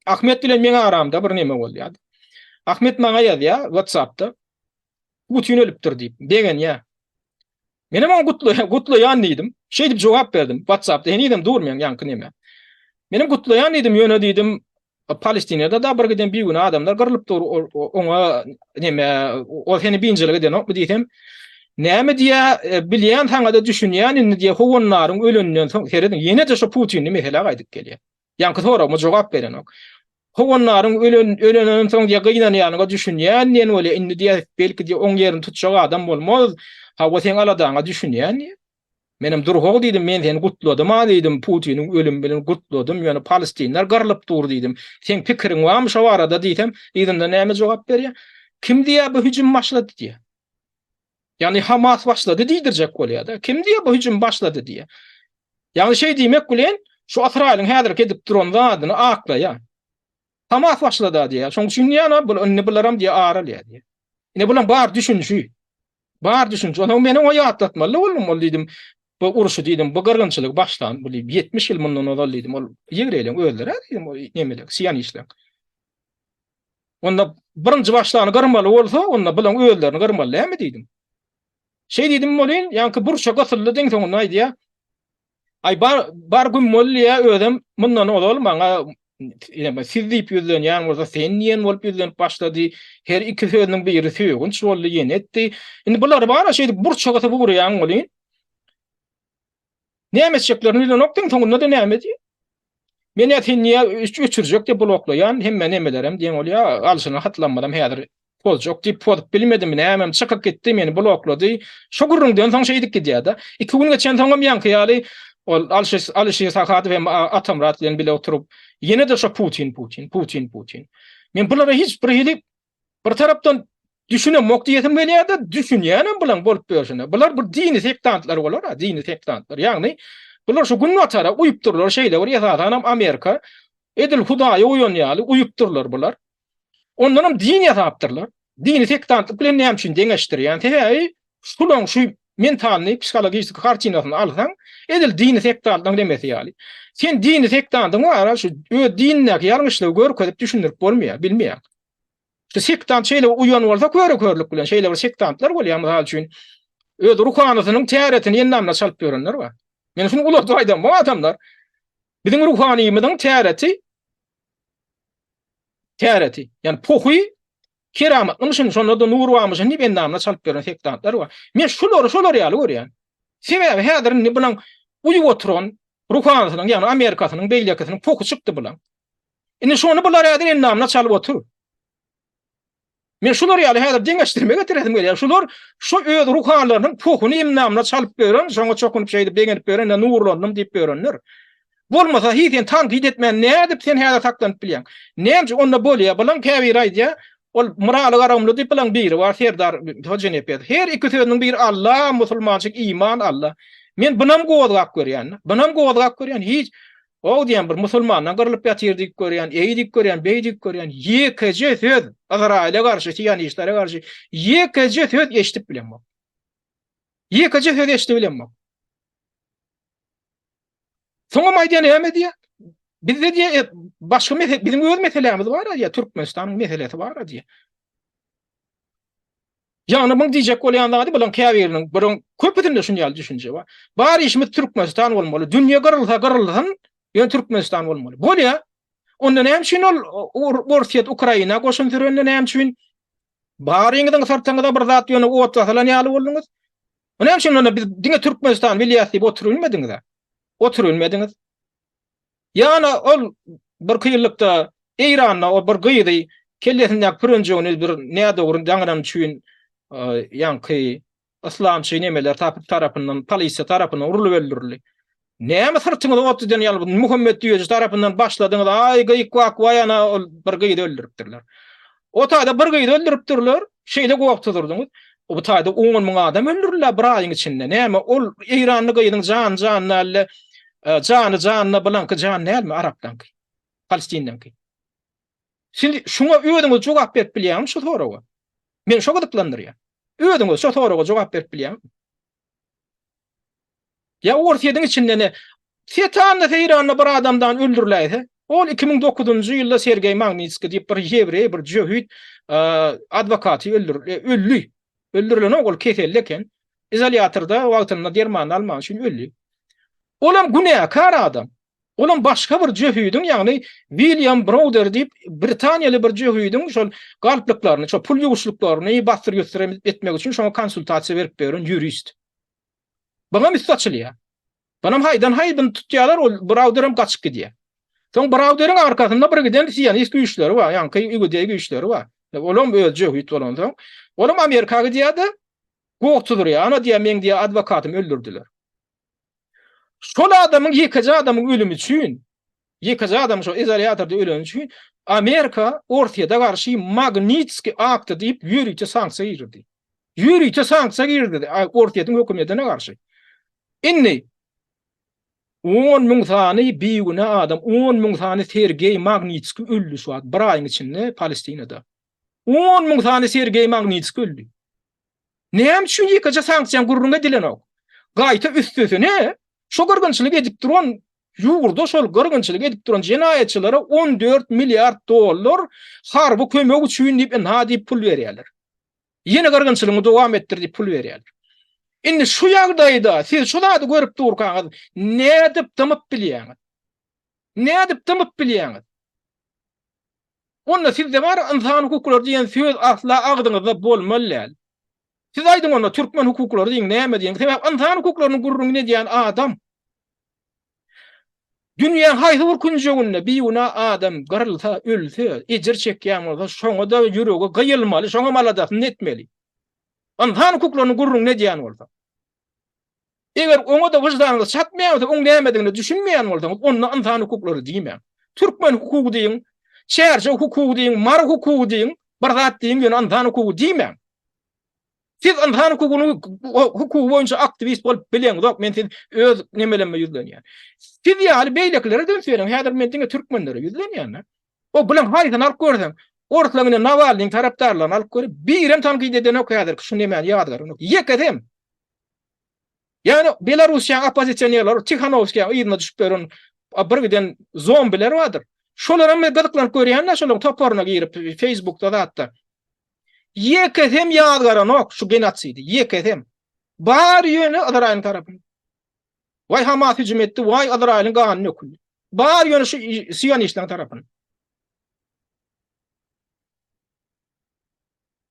Ahmet bilen meň aramda bir neme bolýar. Ahmet maňa ýazýar WhatsApp-da. Putin ölüpdir diýip, begenýär. Menem oňa gutlaýan, gutlaýan diýdim. Şeýdip jogap berdim. WhatsApp-da henizem dur meň ýaňky neme. Menem gutlaýan diýdim, ýöne diýdim, Palestinada da bir giden bigünä adamlar gyrlyp dur, oňa neme, ol seni biynjalyk edenokmy diýsem, näme diýä, e, bilýän saňa-da düşünýän indi diýä, howandaryň öleninden soň, serediň, ýene-de şo Putinli meselä gaýdyp gelýär. Ýaňky soragyma jogap berenok. Howandaryň ölen öleninden soň diýä gynanýanyňa düşünýän diýen bolýar, indi diýä, belki diýä oň ýerini tutjak adam bolmaz, hawa seň aladaňa düşünýän diýä. Menem dur-how diýdim, men seni gutladym-a diýdim, Putiniň ölümi bilen gutladym, ýöne palestinler gyrlyp dur diýdim. Seň pikiriň barmy şo barada diýsem, yzyndan näme jogap berýär? Kim diýýär bu hüjüm başlady diýýär. Ýagny Hamas başlady diýdirjek bolýar-da. Kim diýýär bu hüjüm başlady diýýär. Ýagny şeý diýmek bilen şu Ysraýylyň häzirki edip duran zadyny aklaýar. Hamas başlady-a diýýär. Şonuň üçin diýýär, bu indi bularam diýýär ar alýar diýýär. Ine bulaň bar düşünişi. Bar düşünje. Onsoň men oňa ýatlatmaly boldum. Ol diýdim, bu urşy diýdim, bu gyrgynçylygy başlan, bu diýip 70 ýyl mundan ozal diýdim, ol ýewreýleň özleri diýdim, ol nemeler, sionistler. Onda birinji başlany gyrmaly bolsa, onda bulaň özlerini gyrmaly dälmi diýdim. Şeý diýdim welin, ýaňky burça gysyldy deň soňunda aýdýar. Aý bar bar gün bolýa özem mundan ozal maňa ýa siz diýip ýüzlenýän bolsa sen diýen bolup ýüzlenip başlady. Her iki sözüniň biri sögünç boldy, ýene etdi. Indi bulary bara şeýdip burça gysyp urýaň welin. Näme etjeklerini bilenok diň soňunda-da näme diýýär? Men-ä seni niýe öçürjek diýip bloklaýan, hemme nemelerem diýen bolýa, alşyna hatlanmadam häzir pozjak diýip pozup bilmedim, nämem çykyp gitdi, meni bloklady. Şo gürrüňden soň şeýdip gidýär-de. Iki gün geçensoňam ýaňky ýaly ol Alyşir Sahadow hem Atamyrat bilen bile oturyp, ýene-de şo Putin, Putin, Putin, Putin. Men bulara hiç bir hili Bir tarapdan düşünemok diýesim gelýär-de, düşünýänem bulaň bolup ýörşüne. Bular bir dini sektantlar bolar-a, dini sektantlar. Ýagny bular şu günbatara uýupdyrlar şeýle bir esasanam Amerika edil Hudaýa uýan ýaly uýupdyrlar bular. Ondanam din ýasapdyrlar. Dini sektantlyk bilen näme üçin deňeşdirýän? Sebäbi şulaň şu mentalny, psihologiki kartinasyny alsaň, edil dini sektantlaryň demesi ýaly. Sen dini sektantyň bar, şu öz dinindäki ýalňyşlygy görkezip düşündirip bolmaýar, bilmeýär. Şu sektant şeýle bir uýan bolsa köre-körlük bilen şeýle bir sektantlar bolýar, mysal üçin, öz ruhanysynyň täretini endamyna çalyp ýörenler bar. Men şuny uladyp aýdam, bu adamlar biziň ruhanymyzyň täreti täreti, ýani pohy keramatnymyşyn, şonda-da nur barmyşyn diýip endamyna çalyp ýören sektantlar bar. Men şulary şolar ýaly görýän. Sebäbi häzir indi bulaň uýup oturan ruhanysynyň, ýagny Amerikasynyň, beýlekisiniň pohy çykdy bulaň. Indi şony bular häzir endamyna çalyp otyr. Men şular ýaly häzir deňeşdirme getiresim gelýär. Şular şu öz ruhanylarynyň pohuny endamyna çalyp ýören, şoňa çokunyp şeýdip begenip ýören, ine nurlandym diýip ýörenler. Bolmasa hiç sen tankyt etmän nädip sen häzir saklanyp bilýäň? Näme üçin onda bolýar? Bulaň käbiri aýdýar, ol Myraly Garagumly diýip bulaň biri bar, Serdar Hojanepes. Her iki sözüniň biri Alla, musulmançyk iman Alla. Men bunam gozgap görýän. Bunam gozgap görýän. Hiç O diýen bir musulmandan gyrlyp ýatyr diýip görýän, eý diýip görýän, beý diýip görýän, ýekeje söz Yzraýyla garşy, sionistlere garşy ýekeje söz eşidip bilemok. Ýekeje söz eşidip bilemok. Soňam aýdýan näme diýýär? Bizde diýýär, e, başga mesele, biziň öz meselämiz bar diýýär, Türkmenistanyň meselesi bar diýýär. Ýagny muň diýjek bolýan zady bulaň käbiriniň, bulaň köpüsinde şun ýaly düşünje bar. Bar işimiz Türkmenistan bolmaly. Dünýe gyrylsa gyrylsyn, ýöne Türkmenistan bolmaly. Bolýa. Onda näme üçin ol Orsýet Ukraina goşun sürende näme üçin baryňyzyň syrtyňyza bir zat ýöne ot basylan ýaly bolduňyz? O näme üçin onda biz diňe Türkmenistan bilýäs diýip oturybilmediňiz-ä? Oturybilmediňiz. Ýa-da ol birki ýyllykda Eýranda o bir gyzy kellesindäki pürünjigini bir nädogry daňynany üçin ýaňky yslamçy nemeler tapyp tarapyndan, polisiýa tarapyndan urlup öldürildi. Näme syrtyňyzy ot eden ýaly Muhammet Düýeji tarapyndan başladyňyz, aý gyýyk wak waý ana ol bir gyzy öldüripdirler. O taýda bir gyzy öldüripdirler, şeýle goh tuzurdyňyz. Bu taýda on müň adam öldürildi bir aýyň içinde. Näme ol eýranly gyzyň jany jan dälde, jany janyna bulaňky jan dälmi araplaňky? Palestinleňki. Siz şuňa özüňiz jogap berip bilýäňizmi şu soraga? Meni şo gyzyklandyrýar. Özüňiz şo soraga jogap berip bilýäňizmi? Ýa Orsýetiň içinde ne Setanda Seýranda bir adamdan öldüriläýse, ol 2009-njy ýylda Sergeý Magnitskiý diýip bir ýewreý, bir jöhit adwokaty öldür öldi. Öldürilenok, ol keselli eken. Izolýatorda wagtynda dermanyny almany üçin öldi. Olam günäkär adam. Olam başga bir jöhidiň, ýagny William Browder diýip britaniýaly bir jöhidiň şol galplyklaryny, şol pul ýuwuşlyklaryny bassyr-ýussur etmek üçin şoňa konsultasiýa berip ýören ýurist. Buňam üsti açylýar. Bunam haýdan haý bunu tutýarlar, ol Browderem gaçyp gidýär. Soň Browderiň arkasynda bir giden sionist güýçleri bar, ýaňky iudeý güýçleri bar. Olam öz jöhit bolansoň, olam Amerika gidýär-de, goh tuzurýar. Ana diýýär, meň diýýär adwokatymy öldürdiler. Şol adamyň ýekeje adamyň ölümi üçin, ýekeje adamyň şol izolýatorda öleni üçin Amerika Orsýete garşy Magnitskiý akty diýip ýörite sanksiýa girizdi. Ýörite sanksiýa girizdi Orsýetiň hökümetine garşy. Indi 10 müň sany bigünä adam, 10 müň sany Sergeý Magnitskiý öldi şu wagt bir aýyň içinde Palestinada. 10 müň sany Sergeý Magnitskiý öldi. Näme üçin ýekeje sanksiýaň gürrüňi edilenok? Gaýta üstesine, şo gyrgynçylyk edip duran ýurda şol gyrgynçylyk edip duran jenaýatçylara 14 milliard dollar harby kömek üçin diýip ynha diýip pul berýärler. Ýene gyrgynçylygyňy dowam etdir diýip pul berýärler. Indi şu ýagdaýda siz şu zady görüp durkaňyz nädip dymyp bilýäňiz? Nädip dymyp bilýäňiz? Onda sizde bar ynsan hukuklary diýen söz asla agzyňyzda bolmaly däl. Siz aýdyň onda türkmen hukuklary diýiň näme diýiň. Sebäp ynsan hukuklarynyň gürrüňini edýän adam. Dünýäň haýsy bir künjeginde bigünä adam gyrylsa, ölse, ejir çekýän bolsa, şoňa-da ýüregi gyýylmaly, şoňam aladasyny etmeli. Ynsan hukuklaryny gürrüňini edýän bolsa. Eger oňa-da wyždanyňyz çatmaýan bolsa, oň nämedigine düşünmeýän bolsaňyz, onda ynsan hukuklary diýmäň. Türkmen hukugy diýiň, Çärjew hukugy diýiň, Mary hukugy diýiň, bir zat diýiň, ýöne ynsan hukugy diýmäň. Siz ynsan hukugyny hukugy boýunça aktiwist bolup bileňzok, men siz öz nemeleme ýüzlenýän. Siz ýaly beýlekilere de üns beriň, häzir men diňe türkmenlere ýüzlenýän. O bilen haýsyny alyp görseň, orslaň ine Nawalnyň tarapdarlaryny alyp gör, birem tankyt edenok häzirki şu nemäni ýazgaranok. Ýekesem. Ýagny Belarussiýanyň oppozisionerleri Tihanowskiýanyň yzyna düşüp ýören bir giden zombiler bardyr. Şolaram men gyzyklanyp görýän-de şolaryň toparyna girip Facebookda zatda. Ýekesem ýazgaranok şu genosidi, ýekesem. Bary ýöne Yzraýylyň tarapynda. Waý Hamas hüjüm etdi, waý Yzraýylyň gany döküldi. Bary ýöne şu sionistleriň tarapynda.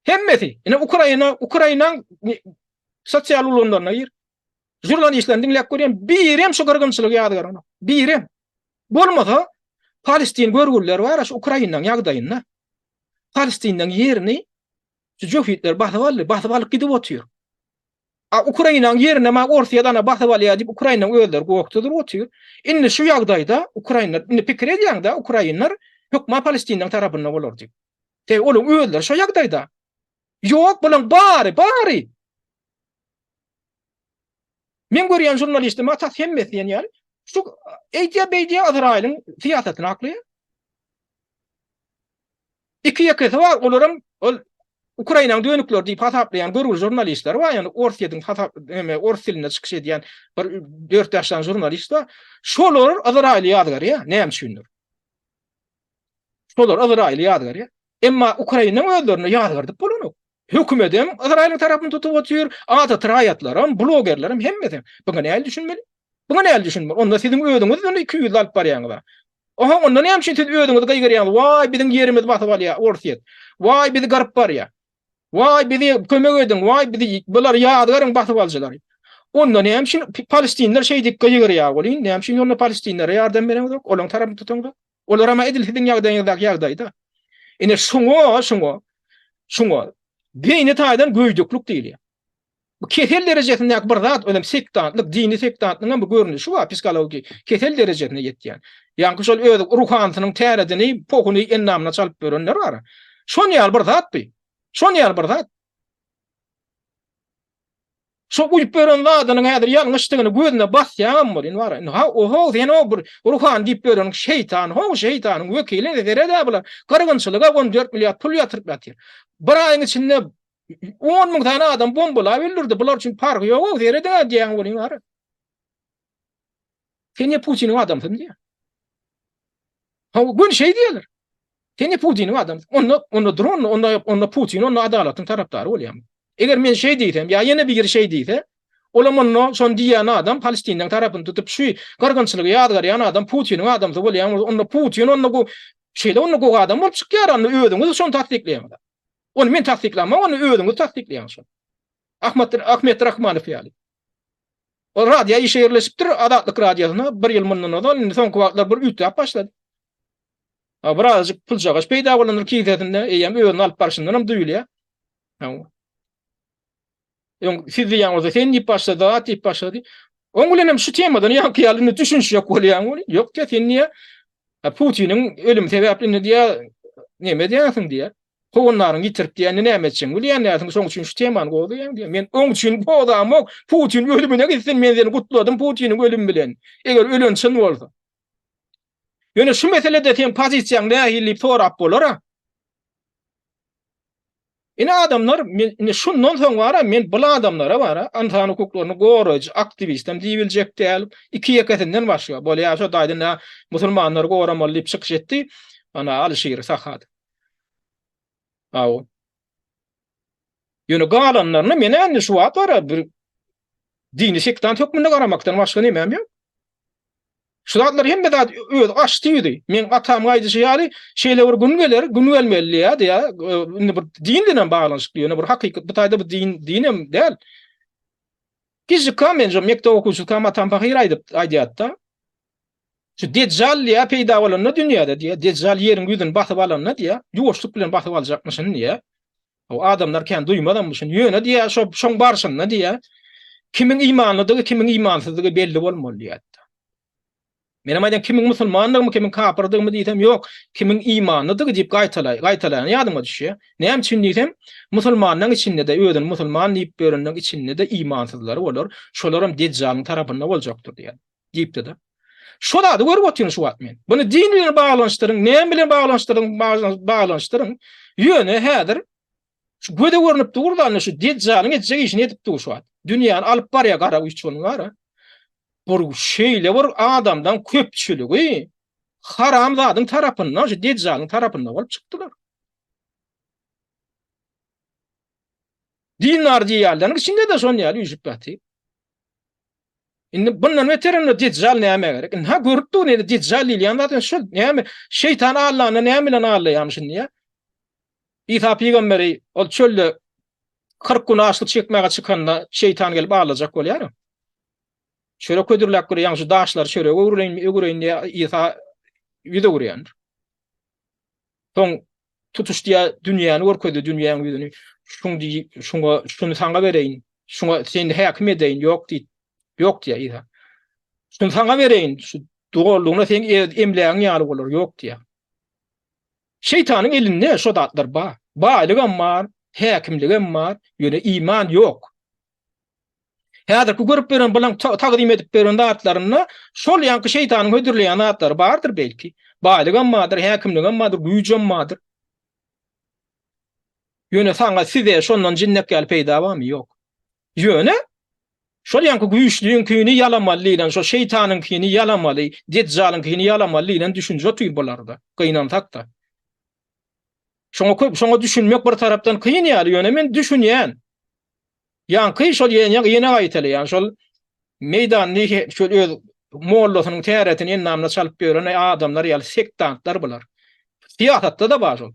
Hemmesi. Ine Ukraina, Ukrainaň sosial ulgamlaryna gir. Žurnalistlerini diňläp görýän, birem şu gyrgynçylygy ýazgaranok. Birem. Bolmasa Palestin görgülileri bar, şu Ukrainanyň ýagdaýynda. Palestinanyň ýerini şu jöhitler basyp aldy, basyp alyp gidip otyr. A Ukrainanyň ýerine maňa Orsýet ana basyp alýar diýip Ukrainanyň özleri gokda durup otyr. Indi şu ýagdaýda Ukrainler indi pikir edýäň-de Ukrainler hökman Palestinanyň tarapynda bolar diýip. Sebäbi olaryň özleri şo ýagdaýda. Ýok, bulaň bary, bary. Men görýän žurnalistleriň tas hemmesi diýen ýaly şu eýdýär beýdýär Yzraýylyň syýasatyny aklaýar. Iki ýekesi bar, olaram ol Ukrainanyň dönükleri diýip hasaplaýan görgüli žurnalistler bar, ýagny Orsýetiň hasap näme ors dilinde çykyş edýän bir dört-bäş sany žurnalist bar. Şolar Yzraýyly ýazgarýar, näme üçindir. Şolar Yzraýyly ýazgarýar. Emma Ukrainanyň özlerinde ýazgardyp bolanok. Hökümedem Yzraýylyň tarapyny tutup otyr, adaty raýatlaram, blogerlerem hemmesi. Buňa nähili düşünmeli? Buňa nähili düşünmeli? Onda siziň özüňiz ony ikiýüzli alyp barýaňyz-a. Oha, onda näme üçin siz özüňizi gygyrýaňyz? Waý, biziň ýerimizi basyp alýar Orsýet. Waý, bizi gyryp barýar. Waý, bizi kömek ediň, waý, bizi bular ýazgaryň basybalyjylary. Onda näme üçin palestinler şeý diýip gygyrýar welin, näme üçin onda palestinlere ýardam bereňizok, olaryň tarapyny tutaňzok? Olar hem edil siziň ýagdaýyňyzdaky ýagdaýda. Ine şuňa, şuňa, şuňa beýni taýdan göýdüklik diýilýär. Bu kesel derejesindäki bir zat, özem sektantlyk, dini sektantlygyň hem bir görnüşi bar, psihologiki kesel derejesine ýetýän. Ýaňky şol öz ruhanysynyň täredini, pohuny endamyna çalyp ýörenler bar. Şon ýaly bir zat bu. Şon ýaly bir zat. Şo uýup ýören zadynyň häzir ýalňyşdygyny gözüne basýaňam welin bar. Indi ha oho sen o bir ruhany diýip ýöreniň şeýtan, ho şeýtanyň wekili sered-ä bular. Gyrgynçylyga 14 milliard pul ýatyryp ýatyr. Bir aýyň içinde 10 müň sany adam bombalap öldürdi. Bular üçin parhy ýok-ow, serediň-ä diýýäň welin bar. Sen ne Putiniň adamsyň diýýär. Ha gün şeý diýerler. Sen ne Putiniň adamsy. Onda onda dur onda onda onda Putin onda adalatyň tarapdary bolýar. Eger men şeý diýsem ýa ýene biri şeý diýse, olam onda şony diýýän adam Palestinanyň tarapyny tutup şu gyrgynçylygy ýazgarýan adam Putiniň adamsy bolýan bolsa, onda Putin onda bu şeýle onda gowy adam bolup çykýar, onda özüňiz şony tassyklaýaňyz. Ony men tassyklamam, ony özüňiz tassyklaýaňyz şony. Ahmet Ahmet Rahmanow ýaly. Ol radio işe ýerleşipdir, Azatlyk radiosyna bir ýyl mundan ozal, indi soňky wagtlar bir üýtgäp başlady. Ha, birazajyk puljagaş peýda bolandyr kisesinde, eýýäm özüni alyp barşyndan hem duýulýar. Öň siz diýýän bolsa sen diýip başlady, zat diýip başlady. Oň bilen hem şu temadan ýaňky ýaly indi düşünişjek bolýaň ol. Ýok diýýär, sen diýýär, Putiniň ölümi sebäpli indi diýýär, neme edýärsiň diýýär. Howandaryňy ýitirip diýýär, indi näme etjegiňi bilýän dälsiň, şoň üçin şu temany gozgaýaň diýýär. Men oň üçin gozamok, Putin ölümine gitsin, men seni gutladym Putiniň ölümi bilen. Eger ölen çyn bolsa. Ýöne şu meselede seň pozisiýaň nähili diýip sorap bolar-a. Ine adamlar, men indi şundan soň bara men bul adamlara bara ynsan hukuklaryny goraýjy aktiwistem diýibiljek däl. Iki ýekesinden başga. Bolýar şo taýda nä musulmanlary goramaly diýip çykyş etdi. Ana Alyşir Sahat. Aw. Ýöne galanlaryny men indi şu wagt bara bir dini sektant hökmünde garamakdan başga nemem ýok. Şu zatlar hemme zat öz açdy ýüzi. Meň atamyň aýdyşy ýaly, şeýle bir gün geler, gün gelmeli diýýär, diýýär. Indi bir din bilen hem baglanyşykly, ýöne bir hakykat bu taýda bu din, din hem däl. Gijikam men şo mekdep okuwçysykam atam pahyr aýdyp aýdýardy-da. Şu Dejjal diýýär peýda bolanda dünýäde diýýär, Dejjal ýeriň ýüzüni basyp alanda diýýär, ýuwaşlyk bilen basyp aljakmyşyn diýýär. O adamlar kän duýmazamyşyn. Ýöne diýýär, şo şoň barşynda diýýär, kimiň imanlydygy, kimiň imansyzdygy belli bolmaly diýýär. Menem aýdýan kimiň musulmandygymy, kimiň kapyrdygymy diýsem, ýok, kimiň imanlydygy diýip gaýtalaý, gaýtalaýan ýadyma düşýär. Näme üçin diýsem, musulmanlaryň içinde-de özüni musulman diýip ýörenleriň içinde-de imansyzlary bolar, şolaram Dejjalyň tarapynda boljakdyr diýýär. Diýipdi-de. Şo zady görüp otyryn şu wagt men. Muny din bilen baglanyşdyryň, näme bilen baglanyşdyryň, baglanyşdyryň. Ýöne häzir şu göze görnüp dur da, şu Dejjalyň etjek işini edip dur şu wagt. Dünýäni alyp barýar gara güýç onuň bar. Bir şeýle bir adamdan köpçüligi haram zadyň tarapyndan, şu Dejjalyň tarapynda bolup çykdylar. Dindar diýýärleriň içinde-de şon ýaly üýşüp ýatyr. Indi bundan beter indi Dejjal nämä gerek? Indi ha görüp dur indi Dejjal diýilýän zat şu näme? Şeýtan Allany näme bilen allaýamyş indi ýa? Isa pygamberi ol çölde 40 gün açlyk çekmäge çykanda şeýtan gelip allajak bolýar. Çörek hödürläp görýär, ýaňy şu daşlary çörege öwrüleýin, öwüreýin diýä Isa ýüz öwürýändir. Soň tutuş diýä dünýäni görkezdi, dünýäň ýüzüni. Şuň diý, şuňa, şuny saňa bereýin, şuňa seni häkim edeýin, ýok diý. Ýok diýä Isa. Şuny saňa bereýin, şu doganlygyna seň emlägiň ýaly bolar, ýok diýä. Şeýtanyň elinde şo zatlar bar. Baýlygam bar, häkimligem bar, ýöne iman ýok. Häzirki görüp beren bulaň tagzym edip beren zatlarynda şol ýaňky şeýtanyň hödürleýän zatlary bardyr belki. Baýlygam bardyr, häkimligem bardyr, güýjem bardyr. Ýöne saňa, size şondan jinnek ýaly peýda barmy? Ýok. Ýöne şol ýaňky güýçliňkini ýalamaly diýlen, şol şeýtanyňkyny ýalamaly, dejjalyňkyny ýalamaly diýlen düşünje otyr bularda. Gynansak-da. Şoňa köp, şoňa düşünmek bir tarapdan kyn ýaly, ýöne men düşünýän. Ýaňky şol ýene ýene gaýtalaýan şol meýdanyny şol öz mollasynyň täretini endamyna çalyp ýören adamlar ýaly sektantlar bular. Syýasatda-da bar şol.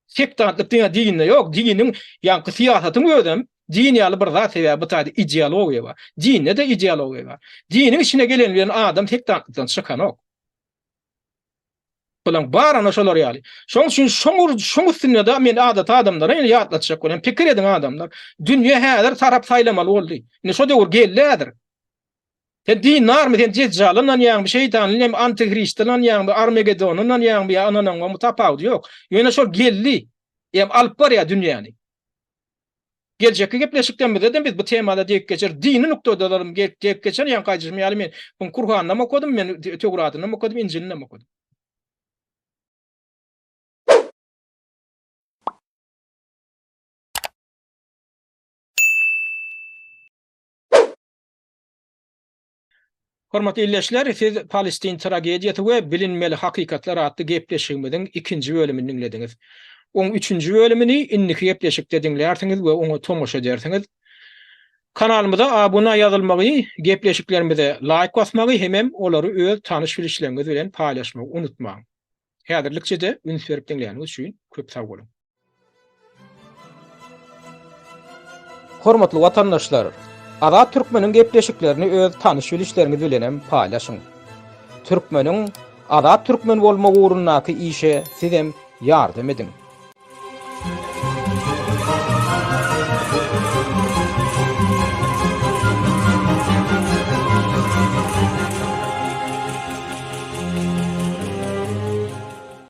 Sektantlyk diňe dinde ýok, diniň ýaňky syýasatyň özem din ýaly bir zat sebäbi bu taýda ideologiýa bar. Dinde-de ideologiýa bar. Diniň içine gelen bilen adam sektantlykdan çykanok. Bulaň baryna şolar ýaly. Şoň üçin şoň şoň üstünde-de men adaty adamlara ýene ýatlatjak bolýan. Pikir ediň adamlar. Dünýe häzir tarap saýlamaly boldy. Indi şo döwür geldi häzir. Sen dindarmy, sen Dejjala ynanýaňmy, şeýtana ynanýaňmy, Antihriste ynanýaňmy, Armagedona ynanýaňmy ýa ynanaňokmy tapawudy ýok. Ýöne şol geldi. Hem alyp barýar dünýäni. Geljekki gepleşiklerimizde-de biz bu temada degip geçeris. Dini nukdaýdan degip geçer, ýaňky aýdyşym ýaly men bu Kurhanynam okadym, men Töwradynam okadym, Injilinem okadym. Hormatly ildeşler, siz Palestin tragediýasy we bilinmeli hakykatlar atly gepleşigimiziň ikinji bölümini diňlediňiz. Oň üçünji bölümini indiki gepleşikde diňlärsiňiz we oňa tomaşa edersiňiz. Kanalymyza abuna ýazylmagy, gepleşiklerimize laýk basmagy hemem olary öz tanyş-bilişleriňiz bilen paýlaşmagy unutmaň. Häzirlikçe-de üns berip diňläniňiz üçin köp sag boluň. Hormatly watandaşlar! Azat Türkmeniň gepleşiklerini öz tanyş-bilişleriňiz bilenem paýlaşyň. Türkmeniň Azat Türkmen bolmagy ugrundaky işe sizem ýardam ediň.